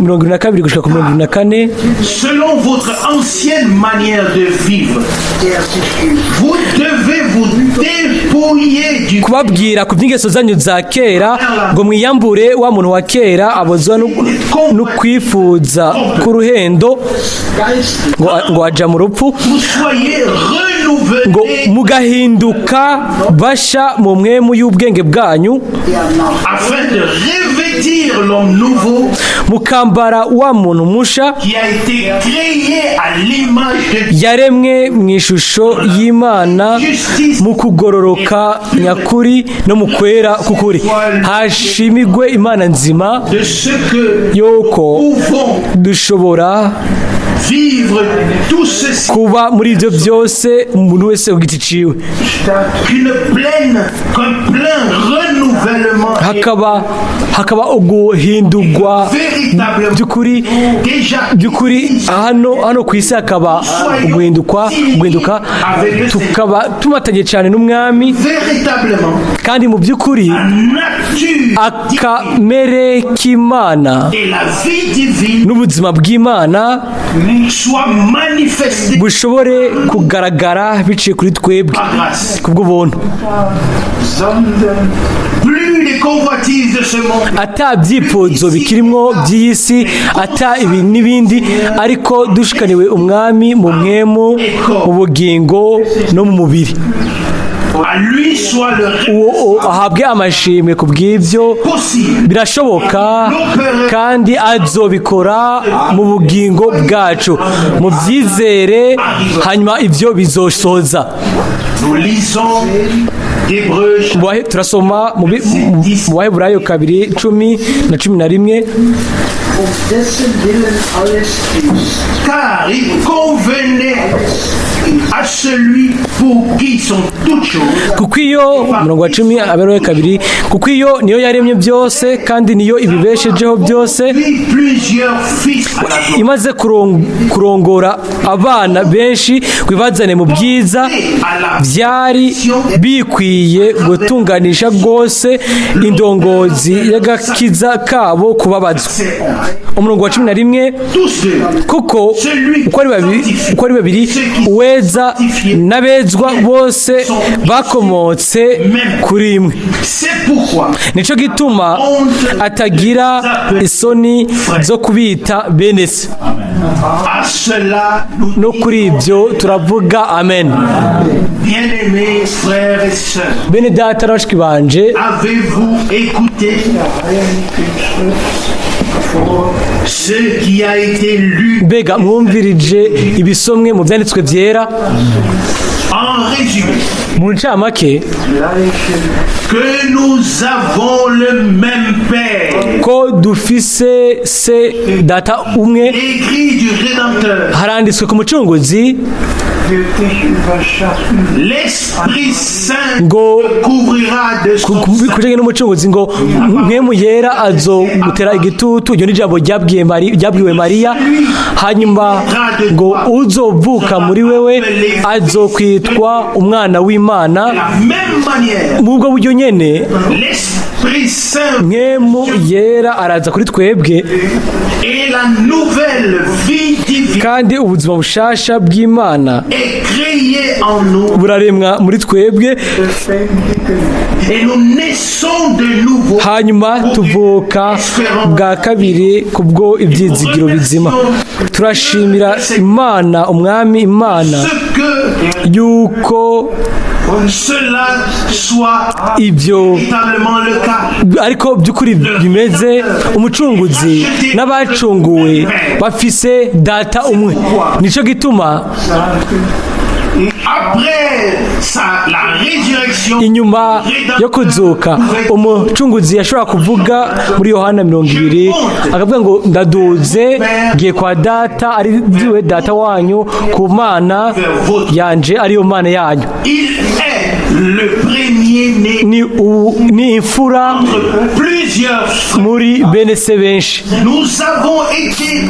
22 gushika ku 24. Selon votre ancienne manière de vivre, der sich in vous devez vous dépouiller du Kubabwira ku by'ingeso zanyu za kera, ngo mwiyambure wa muntu wa kera abozwa no kwifuza k'uruhendo, Geist ngo aja mu rupfu, vous soyez ngo renouvelés mugahinduka basha mu mwemu y'ubwenge bwanyu, der nach afin de revêtir l'homme nouveau mukambara wa muntu musha qui a été créé à l'image de Dieu. Yaremwe mu ishusho y'Imana mu kugororoka nyakuri no mu kwera k'ukuri. Hashimigwe Imana nzima De ce que yuko pouvons dushobora vivre tout ceci kuba muri ibyo byose, umuntu wese ku giti ciwe, qu'un plein renouvellement est hakaba uguhindurwa véritablement by'ukuri déjà by'ukuri hano ku isi, hakaba uguhinduka, tukaba tumatanye cyane n'Umwami, véritablement kandi mu by'ukuri la nature akamere k'Imana et la vie divine n'ubuzima bw'Imana soit manifestée bushobore kugaragara biciye kuri twebwe par grâce. Kubw'ubuntu. Sondern Plus les convoitises de ce monde, Ata byifuzo bikirimwo by'iyi si, ata ibi n'ibindi, ariko dushikaniwe Umwami mu mwemu, mu bugingo no mu mubiri. À lui soit le Uwo ahabwe amashimwe ku bw'ibyo. Possible. Birashoboka kandi azobikora mu bugingo bwacu. Mu byizere, hanyuma ibyo bizosoza. Nous lisons d'Hébreux Turasoma mu Baheburayo 2, 10 na 11. Um dessen Willen alles ist. Car il convenait à celui pour qui sont toutes choses Kuko iyo, umurongo wa 10, Abaheburayo 2, kuko iyo niyo yaremye byose kandi niyo ibibeshejeho byose, puis plusieurs fils à la gloire. Imaze kurongora abana benshi ngo ibazane mu bwiza, byari bikwiye gutunganisha rwose indongozi y'agakiza kabo kubabazwa. C'est honte. Umurongo wa 11. Tous deux, Kuko uko ari babiri, uweza n'abezwa, bose bakomotse kuri imwe. C'est pourquoi Nicyo gituma atagira isoni zo kubita bene se. À cela nous No kuri ibyo turavuga amen. Bien-aimés frères et sœurs, Bene data na bashiki banje, avez-vous écouté ce qui a été lu? Mbega mwumvirije ibisomwe mu byanditswe byera? En résumé, Mu ncamake, que nous avons le même Père, ko dufise se data umwe. Écrit du Rédempteur, Haranditswe ku Mucunguzi wird dich überschatten. l'Esprit Saint ngo te couvrira de son ku kujanye n'Umucunguzi, ngo Mpwemu Yera azogutera igitutu. Iryo ni ijambo ryabwiwe Mariya. Hanyuma ngo uzovuka muri wewe azokwitwa umwana w'Imana. De la même manière, Mu bwo buryo nyene, l'Esprit Saint Mpwemu Yera araza kuri twebwe, et la nouvelle vie divine kandi ubuzima bushasha bw'Imana est créée en nous buraremwa muri twebwe, et nous naissons de nouveau. Hanyuma tuvuka bwa kabiri kubwo ibyizigiro bizima. Turashimira Imana, Umwami Imana, Ce que yuko cela soit ibyo véritablement le cas. Ariko by'ukuri bimeze. Umucunguzi n'abacunguwe bafise data umwe. Nicyo gituma Sagen, Après la résurrection, Inyuma yo kuzuka, Umucunguzi yashobora kuvuga muri Yohana 20, akavuga ngo: "Ndaduze ngiye kwa Data, ari we Data wanyu, ku Mana yanje, ariyo Mana yanyu." Il est le premier-né Ni imfura entre plusieurs frères. muri bene se benshi. Nous avons été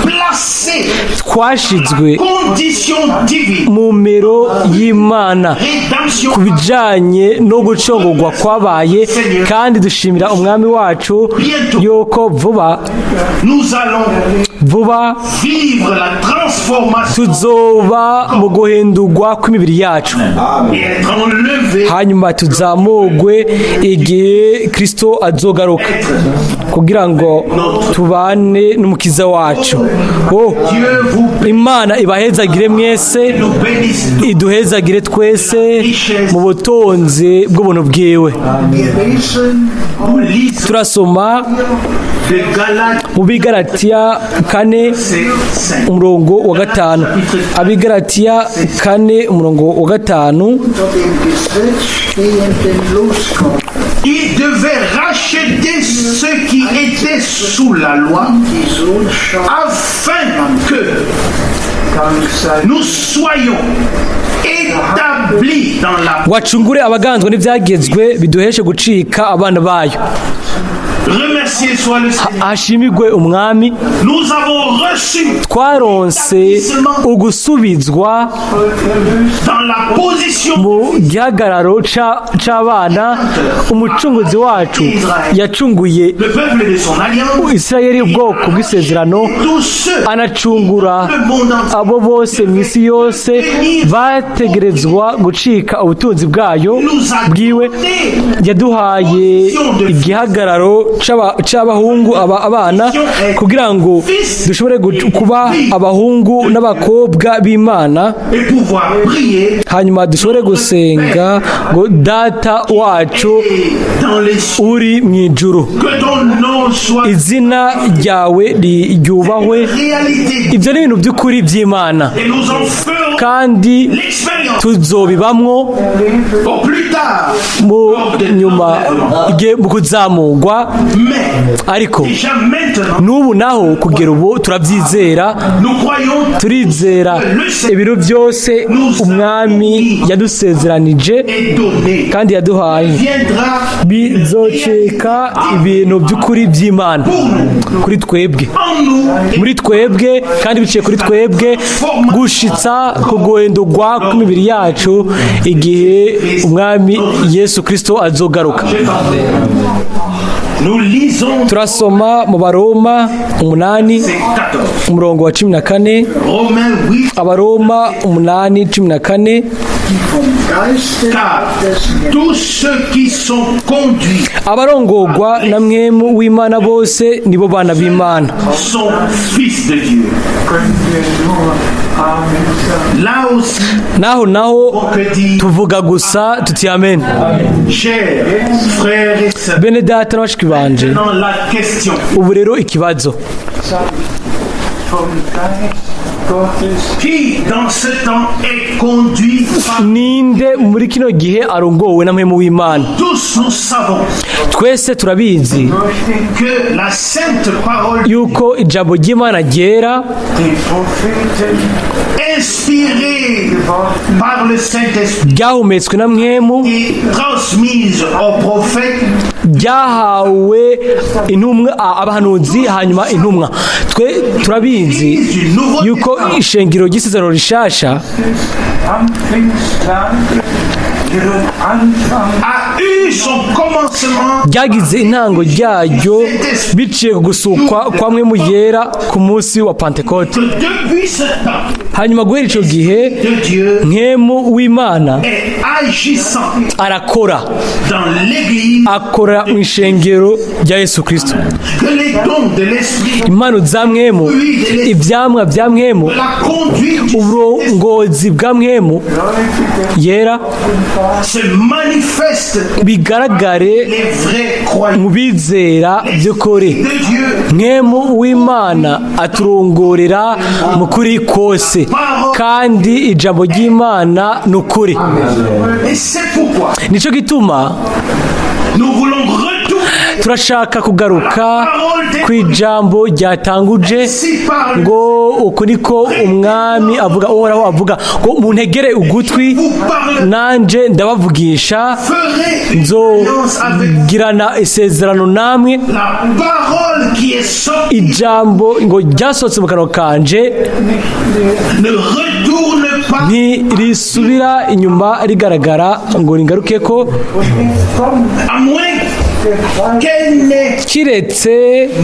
placés Twashizwe condition divine. mu mero y'Imana Rédemption. ku bijanye no gucungurwa kwabaye, kandi dushimira Umwami wacu yuko vuba Nous allons vuba vivre la transformation tuzoba mu guhindurwa kw'imibiri yacu et être enlevés hanyuma tuzamugwe igihe Kristo azogaruka kugira ngo tubane n'Umukiza wacu. Oh, Dieu vous Imana ibahezagire mwese, nous bénisse. iduhezagire twese mu butunzi bw'ubuntu bwiwe. Wir lesen Nous lisons Turasoma de Galates mu Bigaratiya 4, 5. umurongo wa 5. Abigaratiya 4, umurongo wa 5. Unter dem Gesetz Stehenden loskommen. Il devait racheter ceux qui étaient sous la loi Die Sohnschaft afin que Dank sei nous soyons établis dans la Wacungure abaganzwa n'ibyagezwe, biduheshe gucika abana bayo. Remercié soit le Seigneur. Hashimirwe Umwami. Nous avons reçu Twaronse ugusubizwa dans la position mu gihagararo c'abana. Umucunguzi wacu yacunguye le peuple de son alliance, Isirayeli, ubwoko bw'isezerano, tous ceux anacungura le monde entier. abo bose mu isi yose bategerezwa gucika ubutunzi bwayo Nous a bwiwe. Donné Yaduhaye igihagararo c'abahungu, abana, kugira ngo dushobore kuba abahungu n'abakobwa b'Imana, et pouvoir prier hanyuma dushobore gusenga ngo: "Data wacu et dans les cieux. uri mu ijuru, Que ton nom soit izina ryawe ryubahwe." réalité. Ibyo ni ibintu by'ukuri by'Imana, Et nous en ferons kandi l'expérience tuzobibamwo au plus tard. mu nyuma, igihe mu kuzamurwa. Mais Ariko déjà maintenant, n'ubu naho, kugera ubu, turabyizera. Nous croyons Turizera ibintu byose Umwami yadusezeranije et donné. kandi yaduhaye Viendra bizoceka ibintu by'ukuri by'Imana kuri twebwe, en nous muri twebwe, kandi biciye kuri twebwe gushitsa ku guhindurwa kw'imibiri yacu igihe Umwami Yesu Kristo azogaruka. Nous lisons Turasoma mu Baroma 8, c'est 14. umurongo wa 14. Romains 8, Abaroma 8, 14. Die vom Geiste car Gottes tous ceux qui sont conduits Abarongorwa na Mpwemu w'Imana bose nibo bana b'Imana. Sont fils de Dieu. Können wir nur Amen sagen. Là aussi, Naho naho on peut dire, tuvuga gusa tuti amen. Chers frères et sœurs, Bene data na bashiki banje, dans la question, ubu rero ikibazo: Vom Geist Gottes qui dans ce temps est conduit par Ninde muri kino gihe arongowe na Mpwemu w'Imana? Tous nous savons Twese turabizi durch den que la sainte parole yuko ijambo ry'Imana ryera die Propheten inspirée par le Saint-Esprit ryahumetswe na Mpwemu, et transmise aux prophètes ryahawe intumwa, abahanuzi, hanyuma intumwa. Twe turabizi du Nouveau yuko Testament ishengero ry'isezerano rishasha am Pfingsttag ihren Anfang a eu son commencement ryagize intango ryaryo biciye ku gusukwa kwa Mpwemu Yera ku munsi wa Pantekote. Que depuis ce temps Hanyuma guhera icyo gihe, de Dieu Mpwemu w'Imana est agissant arakora, dans l'Église, akora mu ishengero rya Yesu Kristo. Que les dons de l'Esprit, Impano za Mpwemu, ibyamwa bya Mpwemu, la conduite Uburongozi bwa Mpwemu Yera se manifeste bigaragare les vrais croyants mu bizera by'ukuri. de Dieu. Mpwemu w'Imana aturongorera mu kuri kose, kandi ijambo ry'Imana ni ukuri. Et c'est pourquoi Nicyo gituma nous voulons retourner turashaka kugaruka ku ijambo ryatanguje si par le ngo uku niko Umwami avuga, Uhoraho avuga, ngo muntegere ugutwi, nanje ndabavugisha, ferai une alliance avec nzogirana isezerano namwe. la parole qui est sortie Ijambo ngo ryasohotse mu kanwa kanje ne retourne pas ntirisubira inyuma rigaragara ngo ringaruke ko à moins qu'elle n'ait kiretse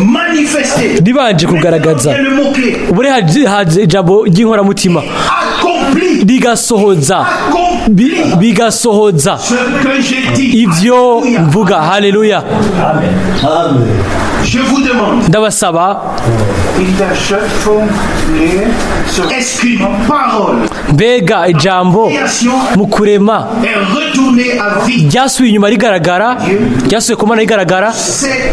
manifesté. ribanje kugaragaza. C'est le mot-clé. Ubu rero haje ijambo ry'inkoramutima Accompli. rigasohoza Accompli bigasohoza ce que j'ai dit. ivyo mvuga. Haleluya! Je vous demande, Ndabasaba, In der Schöpfung leer zur est-ce qu'une parole mbega ijambo création mu kurema est retournée à vie? ryasubiye inyuma rigaragara, ryasubiye ku Mana rigaragara, C'est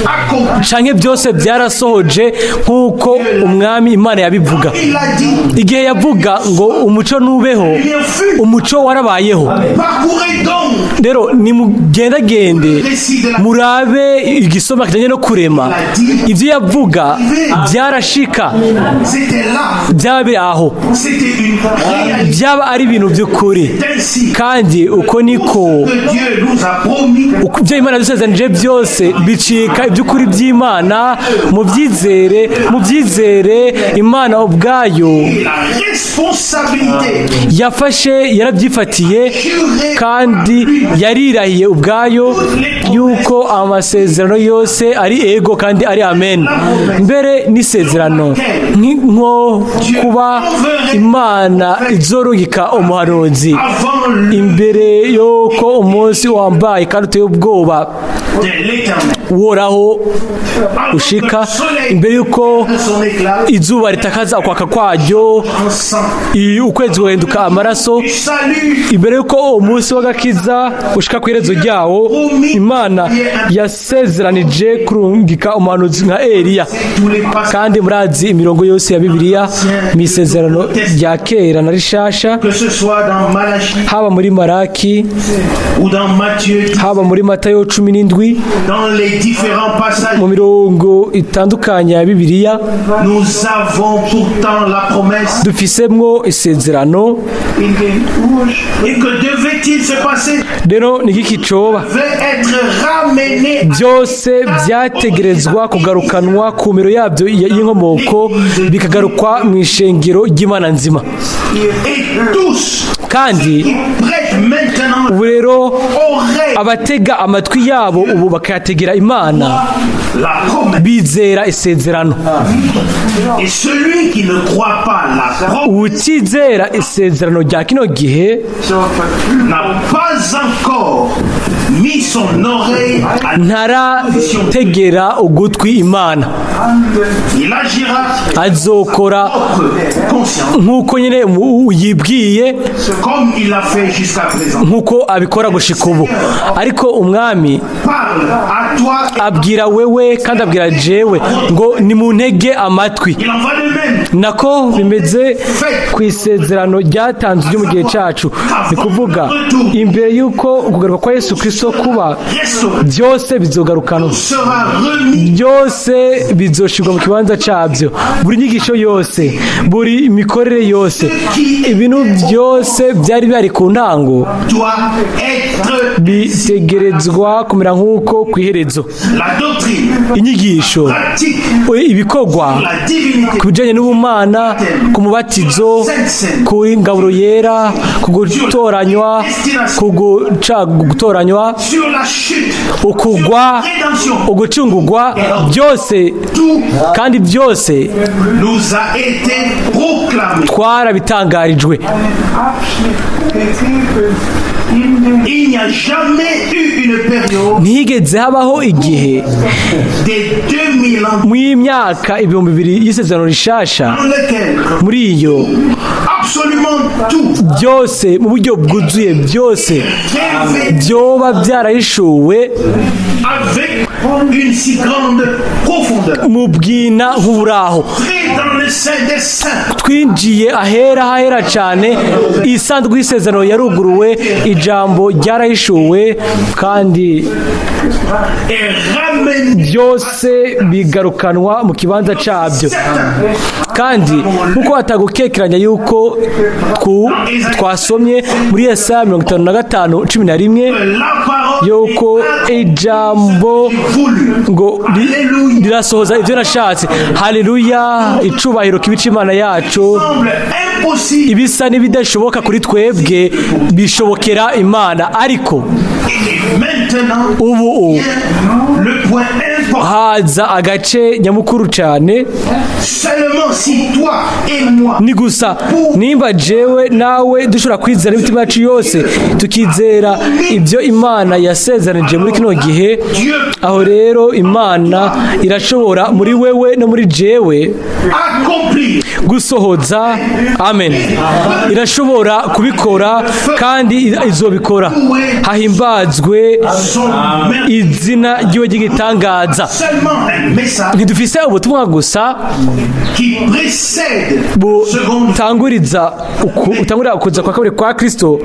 accompli. canke byose byarasohoje nk'uko Umwami Imana yabivuga? Il a dit, Igihe yavuga ngo umuco nubeho, il fut. umuco warabayeho. Parcourez donc Rero nimugendagende murabe igisoma kijanye no kurema, ibyo yavuga byarashika. C'était là. Byaba biri aho. C'était une réalité. Byaba ari ibintu by'ukuri. Ainsi Kandi uko niko que Dieu nous a promis. Uko ibyo Imana yadusezeranije byose bicika iby'ukuri by'Imana. Mubyizere, mubyizere. Imana ubwayo La responsabilité yafashe, yarabyifatiye kandi yarirahiye ubwayo yuko amasezerano yose ari ego kandi ari amen. Mbere n'isezerano nko kuba Imana izorungika umuhanuzi avant le imbere y'uko umunsi wambaye kandi uteye ubwoba de l'Éternel. woraho Avant que ushika, le soleil imbere y'uko de son éclat izuba ritakaza ukwaka kwaryo, en sang ukwezi guhinduka amaraso, du salut imbere y'uko uwo munsi w'agakiza ushika ku iherezo ryawo, Imana yasezeranije kurungika umuhanuzi nka Eliya. Tous les passages, Kandi murazi imirongo yose ya Bibiliya mu isezerano rya kera na rishasha, que ce soit dans Malachie haba muri Maraki, ou dans Matthieu, haba muri Matayo 17, dans les différents passages, mu mirongo itandukanye ya Bibiliya, nous avons pourtant la promesse. dufisemwo isezerano. In den Ursprung Et que devait-il se passer? Rero ni igiki coba? Devait être ramené Byose byategerezwa kugarukanwa ku miro yabyo y'inkomoko, bikagarukwa mu ishengero ry'Imana nzima. Et tous Kandi qui prêtent maintenant ubu rero auraient abatega amatwi yabo ubu bakayategera Imana la promesse. bizera isezerano. Et celui qui ne croit pas la promesse Utizera isezerano rya kino gihe zur Verfügung n'a pas encore mis son oreille à ntarategera ugutwi Imana. handeln Il agira Azokora propre conscience nk'uko nyine yibwiye, comme il l'a fait jusqu'à présent. nk'uko abikora gushika ubu. Ariko Umwami Parle à toi et abwira wewe kandi abwira jewe ngo nimuntege amatwi. il en va de même. Nako bimeze ku isezerano ryatanzwe ryo mu gihe cyacu, ni kuvuga imbere y'uko ukugaruka kwa Yesu Kirisito kuba, Restauré byose bizogarukanwa, sera remis byose bizoshirwa mu kibanza cyabyo, buri nyigisho yose, buri mikorere yose, ibintu byose byari bihari ku ntango doit être bitegerezwa kumera nk'uko ku iherezo. la doctrine Inyigisho, pratique, ibikorwa la divinité, ku bijyanye n'ubumana, ku mubatizo, ku ngaburo yera, ku gutoranywa, ku guca gutoranywa, sur la chute, ukugwa, rédemption, ugucungugwa, byose tout kandi byose nous a été proclamé. twarabitangarijwe. Einen Abschnitt gegeben in den Il n'y a jamais eu une période Ntihigeze habaho igihe des 2000 ans Mu y'imyaka 2000 y'isezerano rishasha, dans lequel muri iyo absolument tout byose mu buryo bwuzuye, byose révélé byoba byarahishuwe avec une si grande profondeur. Mu bwina nk'uburaho. Très dans le sein des saints. Twinjiye ahera hahera cyane. Isanduku y'isezerano yaruguruwe, ijambo ryarahishuwe kandi Et ramené byose bigarukanwa mu kibanza cyabyo. Kandi nkuko hatagukekeranya yuko twasomye muri Yesaya 55:11 la parole yuko ijambo voulu. ngo rirasohoza ibyo nashatse. Haleluya! Icubahiro kibe c'Imana yacu. Semble impossible. Ibisa n'ibidashoboka kuri twebwe bishobokera Imana, ariko Et maintenant, ubu le point important. haza agace nyamukuru cyane. Seulement si toi et moi Ni gusa nimba jewe nawe dushobora kwizera n'imitima yacu yose, tukizera ibyo Imana yasezeranije muri kino gihe. Aho rero Imana irashobora muri wewe no muri jewe accomplir gusohoza. Amen. Irashobora kubikora kandi izobikora. Hahimbazwe son merveilleux. izina ry'iwe ry'igitangaza. Seulement un message Ntidufise ubutumwa gusa qui précède seconde butanguriza butangurira ukuza kwa kabiri kwa Kristo,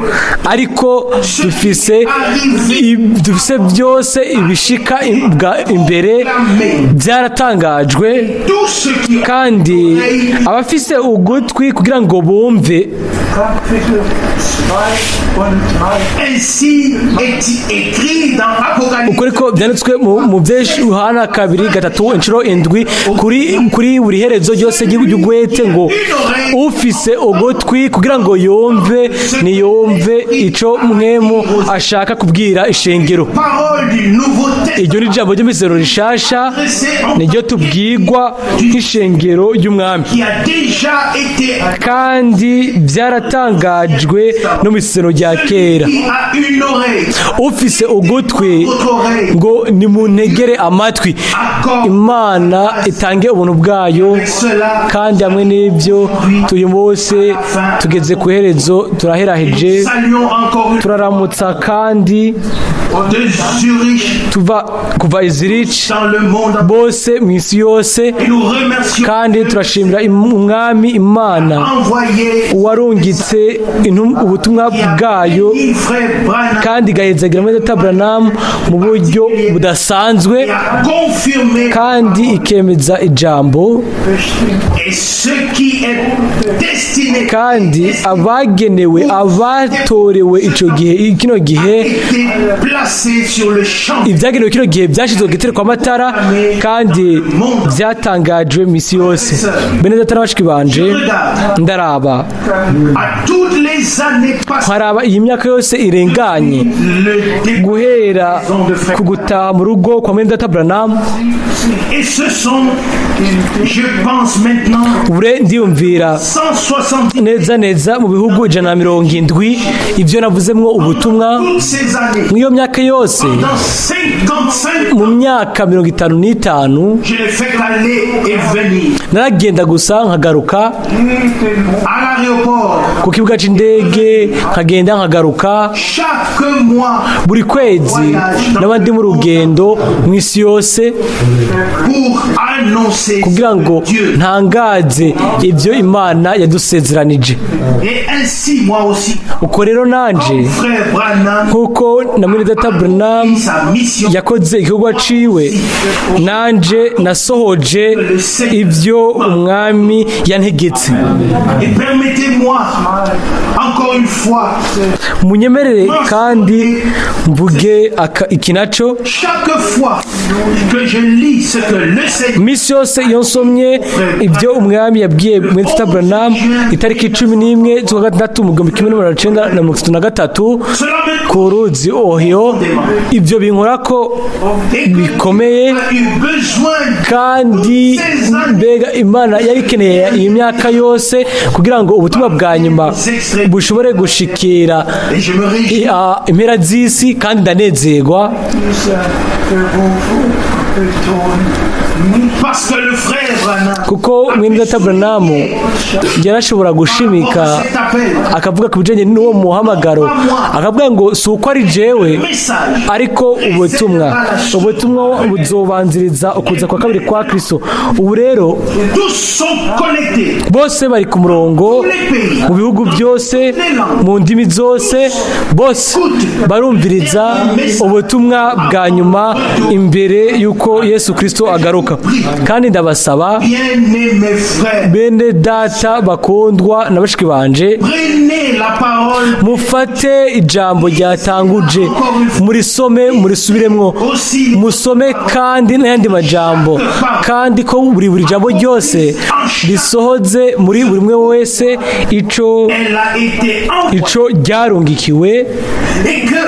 ariko dufise byose ibishika imbere byaratangajwe. Tout ce qui Kandi abafise ugutwi kugira ngo bumve. Kapitel 2 und 3. Ainsi est écrit dans Apocalypse. Uko ariko byanditswe mu byinshi, Yohana 2, 3 inshuro 7, kuri buri herezo ryose ry'ugwete ngo: "Ufise ugutwi kugira ngo yumve, niyumve ico Mpwemu ashaka kubwira ishengero." Parole du Nouveau Testament. Iryo ni ijambo ry'imizero rishasha, niryo tubwigwa nk'ishengero ry'Umwami. Qui a déjà été Kandi byaratangajwe no mu isezerano rya kera. Qui a une oreille, Ufise ugutwi ngo nimuntegere amatwi. Imana itange ubuntu bwayo. Kandi hamwe n'ibyo, uyu munsi tugeze ku iherezo, turaheraheje. Saluons encore une Turaramutsa kandi de Zurich tuva kuva i Zurich dans le monde. bose mu isi yose. Et nous remercions Kandi turashimira Umwami Imana envoyé warungitse ubutumwa bwayo frère Branham kandi igahezagira muri Data Branham mu buryo budasanzwe et a confirmé kandi ikemeza ijambo. Et ce qui est destiné Kandi abagenewe, abatorewe ico gihe, kino gihe, été placé sur le champ. Ibyagenewe kino gihe byashyizwe ku gitereko amatara kandi byatangajwe mu isi yose. Bene Data na bashiki banje, ndaraba À toutes les années passées, nkaraba iyi myaka yose irenganye, le début guhera ku gutaha mu rugo kwa mwene Data Branham. Et ce sont, je pense maintenant, Ubure ndiyumvira 170 neza neza mu bihugu 170 ibyo navuzemwo ubutumwa. Toutes ces années, Mu iyo myaka yose, dans 55 mu myaka 55, je n'ai fait qu'aller et venir naragenda gusa nkagaruka à l'aéroport ku kibuga c'indege, nkagenda nkagaruka. Chaque mois Buri kwezi n'abandi mu rugendo mu isi yose pour annoncer kugira ngo Dieu. ntangaze ibyo Imana yadusezeranije. Et ainsi, moi aussi, Uko rero nanje, frère Branham, nkuko na mwene Data Branham sa mission yakoze igikorwa ciwe, nanje nasohoje ibyo Umwami yantegetse. Et permettez-moi, encore une fois, Munyemerere kandi mvuge iki naco. Chaque fois que je lis ce que le Seigneur Iminsi yose iyo nsomye ibyo Umwami yabwiye mwene Data Branham itariki 11 z'ukwa gatandatu mu 1933 cela me ku ruzi Ohio, ibyo binkora ko et que bikomeye. a eu besoin Kandi mbega Imana yari ikeneye iyi myaka yose kugira ngo ubutumwa bwa nyuma bushobore gushikira et je me réjouis impera z'isi, kandi ndanezerwa. Dieser Berufung. Parce que le frère Branham Kuko mwene data Branham yarashobora gushimika cet appel, akavuga ku bijyanye n'uwo muhamagaro, akavuga ngo si uko ari jewe, message ariko ubutumwa buzobanziriza ukuza kwa kabiri kwa Kristo. Ubu rero tous sont connectés. Bose bari ku murongo, mu bihugu byose, mu ndimi zose, bose barumviriza ubutumwa bwa nyuma imbere y'uko Yesu Kristo agaruka. Kandi ndabasaba, Bien-aimés frères, bene data bakundwa na bashiki banje, prenez la parole mufate ijambo ryatanguje, murisome, murisubiremwo, aussi. Musome kandi n'ayandi majambo, kandi ko buri jambo ryose risohoze muri buri umwe wese ico Elle a été envoyée ico ryarungikiwe, et que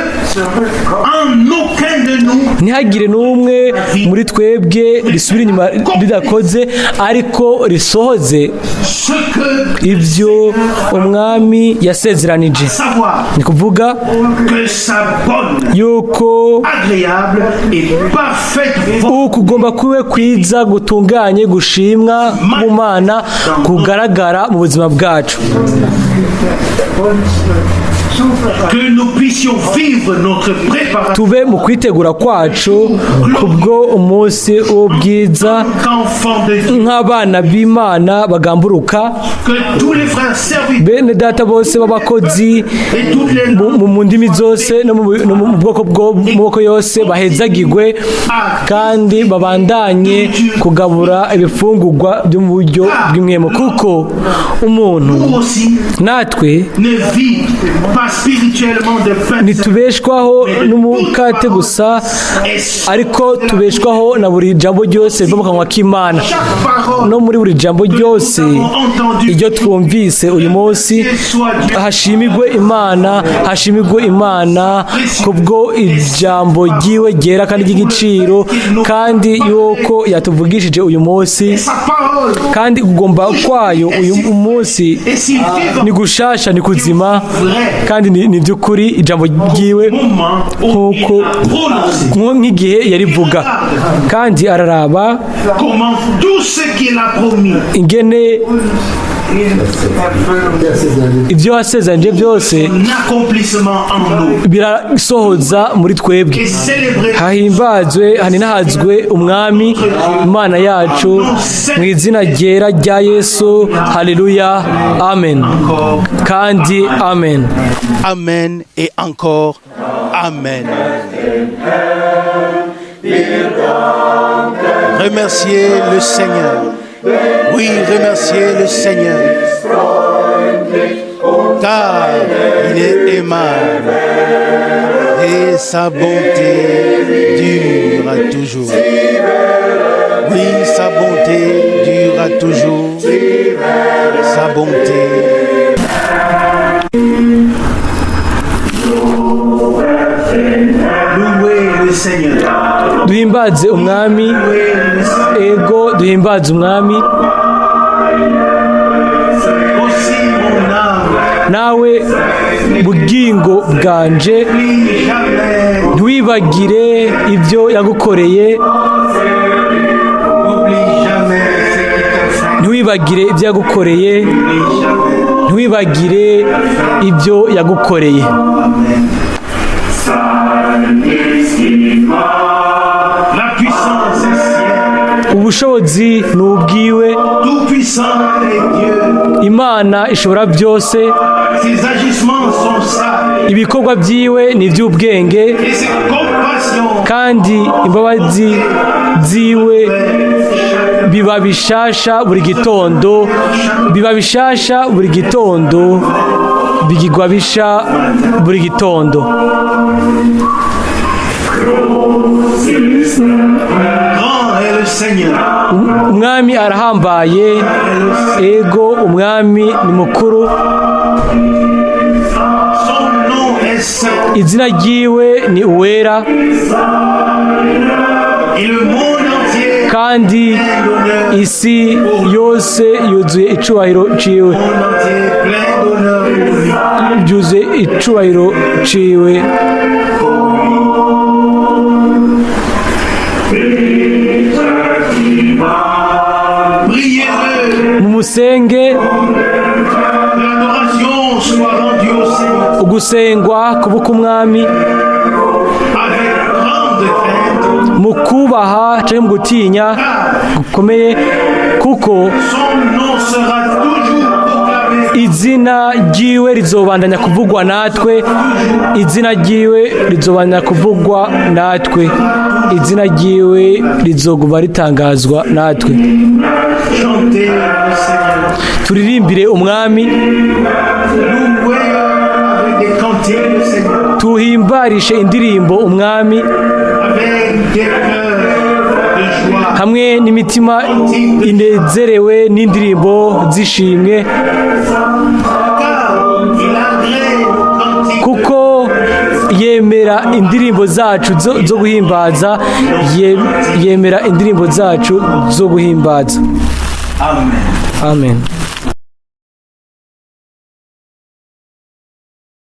en aucun de nous ntihagire n'umwe muri twebwe risubira inyuma ridakoze, ariko risohoze ce que ibyo umwami yasezeranije, savoir ni kuvuga que sa bonne, yuko agréable et parfaite volonté ukugomba kwiwe kwiza, gutunganye, gushimwa mu Mana kugaragara mu buzima bwacu. Que nous puissions vivre notre préparation Tube mu kwitegura kwacu kubwo umunsi w'ubwiza qu'enfants de Dieu, nk'abana b'Imana bagamburuka, que tous les frères serviteurs bene data bose b'abakozi et toutes les mu ndimi zose no mu bwoko bwo mu moko yose bahezagigwe kandi babandanye kugabura ibifungurwa byo mu buryo bw'impwemu, kuko umuntu nous aussi natwe ne vit pas spirituellement de pain ntitubeshwaho n'umukate gusa, ariko tubeshwaho na buri jambo ryose riva mu kanwa k'Imana. Chaque parole No muri buri jambo ryose iryo twumvise uyu munsi, hashimirwe Imana, hashimirwe Imana kubwo ijambo ryiwe ryera kandi ry'igiciro, kandi yuko yatuvugishije uyu munsi, sa parole kandi kugomba kwayo uyu munsi est si vivante ni gushasha, ni kuzima, kandi ni by'ukuri ijambo ryiwe moment où il nk'uko a prononcé nk'igihe yarivuga, kandi araraba comment tout ce qu'il a promis ingene ibyo wasezeranyije byose son accomplissement en nous birasohoza muri twebwe. Et célébrer Hahimbazwe, haninahazwe umwami Imana yacu mu izina ryera rya Yesu. Haleluya, amen encore. kandi amen. Amen et encore Amen. Remerciez le Seigneur. Oui, remerciez le Seigneur. Car il est aimable et sa bonté dure toujours. Oui, sa bonté dure toujours. Sa bonté. Louez le Seigneur. Duhimbaze umwami. Louez le Seigneur. Ego, duhimbaze umwami. Aussi mon âme, Nawe bugingo bwanje, n'oublie jamais, ntiwibagire ibyo yagukoreye. N'oublie jamais ce qu'il t'a fait. Ntiwibagire ibyo yagukoreye. N'oublie jamais. Ntiwibagire ibyo yagukoreye. Amen. La puissance est sienne. Ubushobozi ni ubwiwe. Tout puissant est Dieu. Imana ishobora byose. Ses agissements sont sages. Ibikorwa byiwe ni iby'ubwenge. Et ses compassions Kandi imbabazi ziwe biba bishasha buri gitondo, biba bishasha buri gitondo, bigigwa bisha buri gitondo. Grand est le Seigneur. Umwami arahambaye. Ego, umwami ni mukuru. Son nom est saint. Izina ryiwe ni uwera. Et le monde entier, Kandi isi yose yuzuye icubahiro ciwe. Le monde entier plein d'honneur pour lui. Byuzuye icubahiro ciwe. Nimusenge. Que l'adoration soit rendue au Seigneur Ugusengwa kuba k'Umwami avec grande crainte. Mu kubaha cyangwa mu gutinya gukomeye, kuko Son nom sera toujours proclamé. Izina ryiwe rizobandanya kuvugwa natwe, izina ryiwe rizobandanya kuvugwa natwe, izina ryiwe rizoguma ritangazwa natwe. Chantez le Seigneur. Turirimbire Umwami. Louez avec des cantiques le Seigneur. Tuhimbarishe indirimbo Umwami. Avec des cœurs de joie. Hamwe n'imitima inezerewe n'indirimbo z'ishimwe. Car il agrée nos cantiques. Kuko yemera indirimbo zacu zo guhimbaza, yemera indirimbo zacu zo guhimbaza. Amen. Amen.